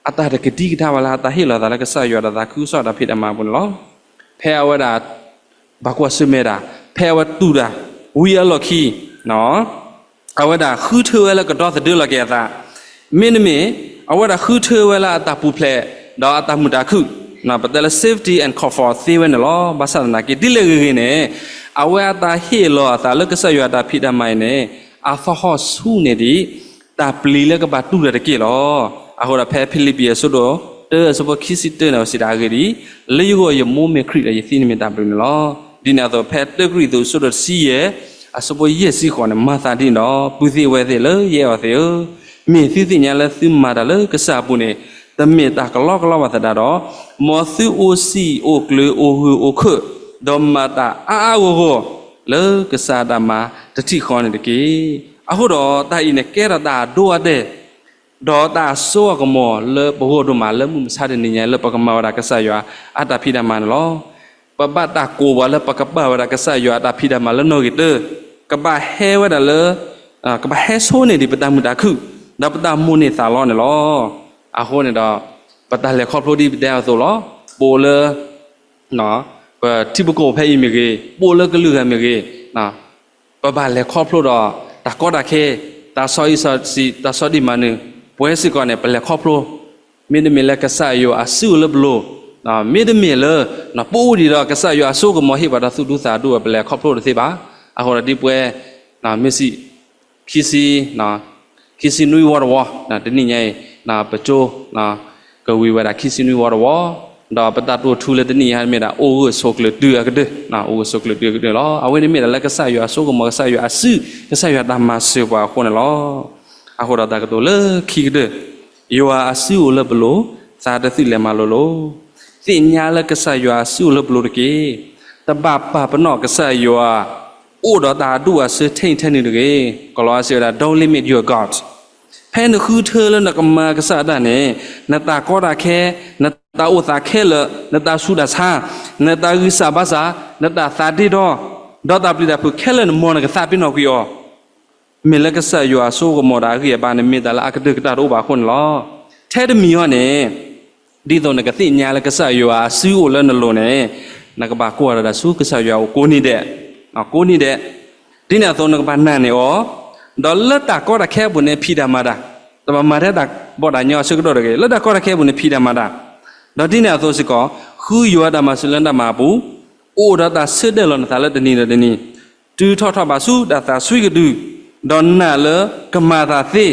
အတၢ်တကဒံကဒါဝဲလၢအတၢ်ဟ့ၣ်လီၤအသးလၢကစၢ်ယွၤဒီးသးခုကစီၣ်တၢ်ဖံးတၢ်မၤအပူၤန့ၣ်လီၤ. ဖဲအဝဲဒၣ် ဘၣ်ကွၢ်ဆၢၣ်မဲာ်တၢ်, ဖဲအဝဲတူၢ်တၢ်ဝံၤအလီၢ်ခံ အဝဲဒၣ်ဃုထၢဝဲလၢကဒီသဒၢလီၤက့ၤအသး, မ့တမ့ၢ် အဝဲဒၣ်ဃုထၢဝဲလၢအတၢ်ပူၤဖျဲး ဒီးအတၢ်မုာ်တၢ်ခုၣ်, ပတဲလၢ safety and comfort သ့ဝဲန့ၣ်လီၤ. ဘၣ်ဆၣ်သနာ်က့ ဒ်လဲၣ်ဂ့ၤဂ့ၤန့ၣ်, အဝဲအတၢ်ဟ့ၣ်လီၤအသးလၢကစၢ်ယွၤအတၢ်ဖံးတၢ်မၤအံၤန့ၣ်, အသဟီၣ်ဆူၣ်န့ၢ်ဒံး တၢ်ပျံၤလၢကဘၣ်တူၢ်တၢ်တက့ၢ်လီၤ. အဃိဒီးဖဲဖံလံးပံၤအဆၢဒိၣ်တၢအဆၢဖိခံဆံတၢန့ၣ် စံးဒၣ်အဂ့ၢ်ဒ်အံၤ, လၢယဂီၢ်ယမိၢ်မ့ၢ်ခရံာ်ဒီးယသံန့ၣ်မ့ၢ်တၢ်ဘျုးန့ၣ်လီၤ. ဒ်န့ၣ်အသိး ဖဲတၢကရံၣ်သူးအဆၢဒိၣ်တဆံယဲၢ် အဆၢဖိယဲၢ်ဆံဃိးန့ၣ် မၤသးဒ်န့ၣ်ဒီး ပုၢ်သ့ၣ်ဝဲၢ်သ့ၣ်လၢယအဲၣ်အီၤသ့ၣ်ဧၢ, မ့ၢ်သုသ့ၣ်ညါလၢသုမၤတၢ်လၢကစၢ်အပူၤန့ၣ် တမ့ၢ်တၢ်ကလီကလီဘၣ်သတးဒီး, မ်သုအိၣ်စံာ်အိၣ်ကျၢၤအိၣ်ဂၢၢ်အိၣ်ခၢၣ်, ဒီးမၤတၢ်အါအါဂီၢ်ဂီၢ် လၢကစၢ်အတၢ်မၤတထံၣ်ဃီန့ၣ်တက့ၢ်. အဃိဒီးတၢ်အံၤန့ၣ်ကဲထီၣ်တၢ်အဒိအတဲာ်, ဒီးတၢ်အစိအကမီၤလၢပဂီၢ်ဒိၣ်မးလၢမုၢ်မဆါတနံၤညါလၢပကမၤဝဲဒၣ်ကစၢ်ယွၤအတၢ်ဖံးတၢ်မၤန့ၣ်လီၤ. ပဘၣ်တၢ်ကိးပှၤလၢပကပာ်ဝဲဒၣ်ကစၢ်ယွၤအတၢ်ဖံးတၢ်မၤလၢနီၣ်ဂံၢ်တၢ, ကဘၣ်ဟဲဝဲဒၣ်လၢ ကဘၣ်ဟဲဆိန့ၢ်ဒံးပတၢ်မုာ်တၢ်ခုၣ်, ဒီးပတၢ်မိၣ်န့ၢ်သးလီန့ၣ်လီၤ. အဃိန့ၣ်ဒီး ပတၢ်လဲၤခီဖျိဒ်ပတဲအသိးလီၤ. ပအိၣ်လၢ ပထံပကီၢ်ဖဲအံၤမ့ၢ်ဂ့ၤ, ပအိၣ်လၢကလုာ်ဂၤမ့ၢ်ဂ့ၤ, ပဘၣ်လဲၤခီဖျိဒီး တၢ်ကီတၢ်ခဲ, တၢ်ဆီအံၣ်ဆီဆံး, တၢ်ဆီဒံၣ်မၤနၢၤ, ပဝဲစ့ၢ်ကီးန့ၣ် ပလဲၤခီဖျိ, မ့တမ့ၢ်လၢကစၢ်ယွၤအစုအိၣ်လၢပလိၤ, မ့တမ့ၢ်လၢ ပအိၣ်ဒံးဒီးကစၢ်ယွၤအစိကမီၤဟ့ၣ်ပှၤတၢ်သူၣ်ဒူသးဒူ ပလဲၤခီဖျိတသ့ဘၣ်. အဃိဒီးဒ်ပဝဲ မ့ၢ်စံး ခံဆံ ခံဆံနွံဝီတဝီ, တနံၣ်ညါအံၤ ပကၠိ ကဝံၤဝဲဒၣ်ခံဆံနွံဝီတဝီ, ဒီးပတၢ်တိာ်ထူလၢတနံၣ်ညါမ့ၢ်ဒၣ် အိၣ်ဂၢၢ်ဆိးကျၢၤတုၤအကတၢၢ်, အိၣ်ဂၢၢ်ဆိးကျၢၤတုၤအကတၢၢ်လီၤ. အဝဲန့ၣ်မ့ၢ်ဒၣ်လၢကစၢ်ယွၤအစိကမီၤ ကစၢ်ယွၤအစု ကစၢ်ယွၤတၢ်မၤစၢၤပှၤအဃိန့ၣ်လီၤ. အဃိဒီးတၢ်ကတိၤလၢခံကတၢၢ်, ယွၤအစုအိၣ်လၢပလိၤ, သးတသုလဲၤမၤလိၤလိၤ, သ့ၣ်ညါလၢကစၢ်ယွၤအစုအိၣ်လၢပလိၤတက့ၢ်. တဘၣ်ပာ်ပနီၣ်ကစၢ်ယွၤ အိၣ်ဒီးတၢ်အဒူၣ်အဆၢထဲအံၤထဲနုၤတဂ့ၤ. ကလီးစံးဝဲဒၣ် Don't limit your God. ဖဲနဃုထၢလၢနကမၤကစၢ်အတၢ်န့ၣ်, နတၢ်ကီတၢ်ခဲ, နတၢ်အိၣ်သးခဲလၢာ်, နတၢ်ဆူးတၢ်ဆါ, နတၢ်ဂံၢ်စၢ်ဘါစၢ်, နတၢ်သးဒ့ဒီ, ဒီးတၢ်ပျံၤတၢ်ဖုးခဲလၢာ်န့ၣ် မ်နကသးပ့ၤနီၣ်ကွံာ်အီၤ မ့ၢ်လၢကစၢ်ယွၤအစိကမီၤဒီးအဂံၢ်အဘါန့ၣ် မ့ၢ်တၢ်လၢအကတၢၢ်ကတၢၢ်တအိၣ်ဘၣ်အဃိန့ၣ်လီၤ. ထဲတမံၤအံၤန့ၣ်, ဒ်သိးနကသ့ၣ်ညါလၢကစၢ်ယွၤအစုအိၣ်လၢနလိၤန့ၣ်, နကဘၣ်ကွၢ်တၢ်ဒီးဆူကစၢ်ယွၤအအိၣ်ကိးနံၤဒဲး, ကိးနံၤဒဲး, ဒ်န့ၣ်အသိးနကဘၣ်နာ်န့ၢ်အီၤ, ဒီးလၢတၢ်ကီတၢ်ခဲအပူၤန့ၣ်ဖံးတၢ်မၤတၢ်, တဘၣ်မၤထဲတၢ်ဘီၣ်တၢ်ညီအဆၢကတီၢ်တဂ့ၤ, လၢတၢ်ကီတၢ်ခဲအပူၤန့ၣ်ဖံးတၢ်မၤတၢ်, ဒီးဒ်န့ၣ်အသိးစ့ၢ်ကီး, ဃုယွၤတၢ်မၤစၢၤလၢနတၢ်မၤအပူၤ, အိၣ်ဒီးတၢ်ဆၢတဲာ်လီၤနသးလၢတနံၤဒီးတနံၤ, တုၤထီၣ်ထီၣ်ဘးဆူတၢ်သးဆှံကဒု, ဒီးနာ်လၢကမၤသးသ့,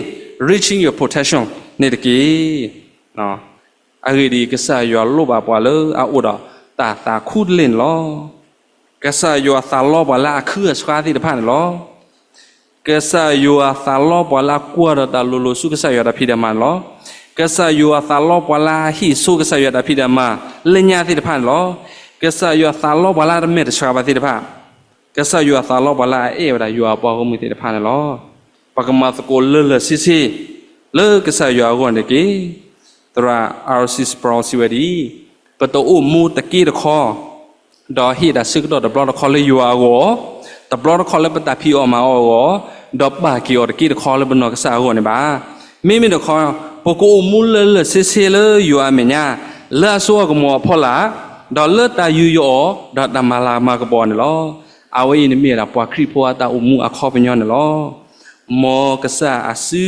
reaching your potential န့ၣ်တက့ၢ်. အဂ့ၢ်ဒ်အံၤ, ကစၢ်ယွၤလိၣ်ဘၣ်ပှၤလၢအအိၣ်ဒီးတၢ်သးခူတလ့ၢ်န့ၣ်လီၤ. ကစၢ်ယွၤသးလီပှၤလၢအခုအဆှါသ့ၣ်တဖၣ်န့ၣ်လီၤ. ကစၢ်ယွၤသးလီပှၤလၢအကွၢ်ဒီးတၢ်လိၤလိၤဆူကစၢ်ယွၤတၢ်ဖံးတၢ်မၤန့ၣ်လီၤ. ကစၢ်ယွၤသးလီပှၤလၢအဟ့ၣ်ဆိကစၢ်ယွၤတၢ်ဖံးတၢ်မၤလၢညါသ့ၣ်တဖၣ်န့ၣ်လီၤ. ကစၢ်ယွၤသးလီပှၤလၢအတမဲာ်တဆှးဘၣ်သ့ၣ်တဖၣ်, ကစၢ်ယွၤသးလီပှၤလၢအအဲၣ်ဝဲဒၣ်ယွၤအပှၤဂီၢ်မုၢ်သ့ၣ်တဖၣ်န့ၣ်လီၤ. ပကမၤသကိးလၢလၢာ်ဆ့ဆ့ လၢကစၢ်ယွၤအဂီၢ်န့ၣ်တက့ၢ်. သရၣ် R C Sproul စံးဝဲဒ်အံၤ, ပတအိၣ်မူတက့တခီ ဒီးဟ့ၣ်တၢ်ဆၢကတီၢ်တဘျီတခီလၢယွၤအဂီၢ်, တဘျီတခီလၢပတၢ်ဖံးအီၣ်မၤအီၣ်အဂီၢ်, ဒီးပာ်က့ၤအီၤတက့တခီလၢပနီၢ်ကစၢ်အဂီၢ်န့ၣ်ဘၣ်. မ့မ့ၢ်တခီ, ပကအိၣ်မူလၢလၢာ်ဆ့ဆ့လၢယွၤအမဲာ်ညါ, လၢအစိအကမီၤအဖီလာ်, ဒီးလၢတၢ်ယူးယီၣ်အီၤ ဒီးတၢ်မၤလၤမၤကပီၤအီၤန့ၣ်လီၤ. အဝဲအံၤန့ၣ်မ့ၢ်ဝဲဒၣ်ပှၤခရံာ်ဖိအတၢ်အိၣ်မူအခီပညီန့ၣ်လီၤ. မ်ကစၢ်အစု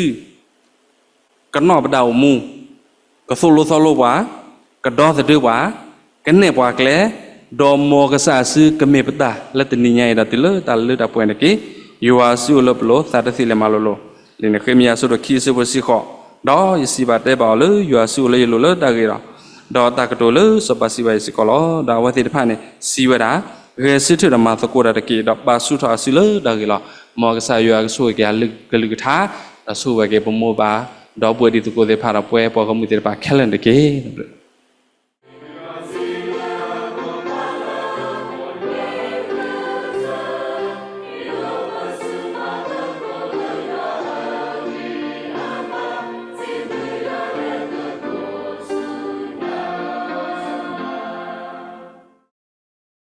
ကနီၣ်ပတၢ်အိၣ်မူ, ကသိၣ်လိသီလိပှၤ, ကဒီသဒၢပှၤ, ကနဲၣ်ပှၤကျဲ, ဒီးမ်ကစၢ်အစုကမ့ၢ်ပတၢ်လၢတနံၤညါအံၤဒီးတုၤလၢတၢ်လၢတၢ်ပှဲၤန့ၣ်တက့ၢ်. ယွၤအစုအိၣ်လၢပလိၤ သးတသ့လဲၤမၤလိာ်လိၤ. လံာ်န့ၣ်ဃ့မ့ၢ်ယၤ အဆၢဒိၣ်ခံ အဆၢဖိတဆံဃိး, ဒီးယစံးဘၣ်တဲဘၣ်အီၤလၢ ယွၤအစုအိၣ်လၢယလိၤလၢတၢ်ဂ့ၤဒီး, ဒီးတၢ်ကတိၤလၢစီၤပၤစံးဘၣ်ယၤစ့ၢ်ကီးလီၤ. ဒီးအဝဲသ့ၣ်တဖၣ်န့ၣ်စံးဝဲဒၣ်, ဂဲၤဆၢထၢၣ်ဒီးမၤသကိးတၢ်တက့ၢ်, ဒီးပာ်ဆူၣ်ထီၣ်အစုလၢတၢ်ဂ့ၤလီၤ. မ်ကစၢ်ယွၤကဆိၣ်ဂ့ၤက့ၤအကလုၢ်ကထါ, ဒီးဆိၣ်ဂ့ၤက့ၤပမိၢ်ပၢ်, ဒီပုၢ်ဝဲၢ်တံၤသကိးသ့ၣ်တဖၣ်ဒီးပဝဲပှၤဂီၢ်မုၢ်သ့ၣ်တဖၣ်ခဲလၢာ်န့ၣ်တက့ၢ်.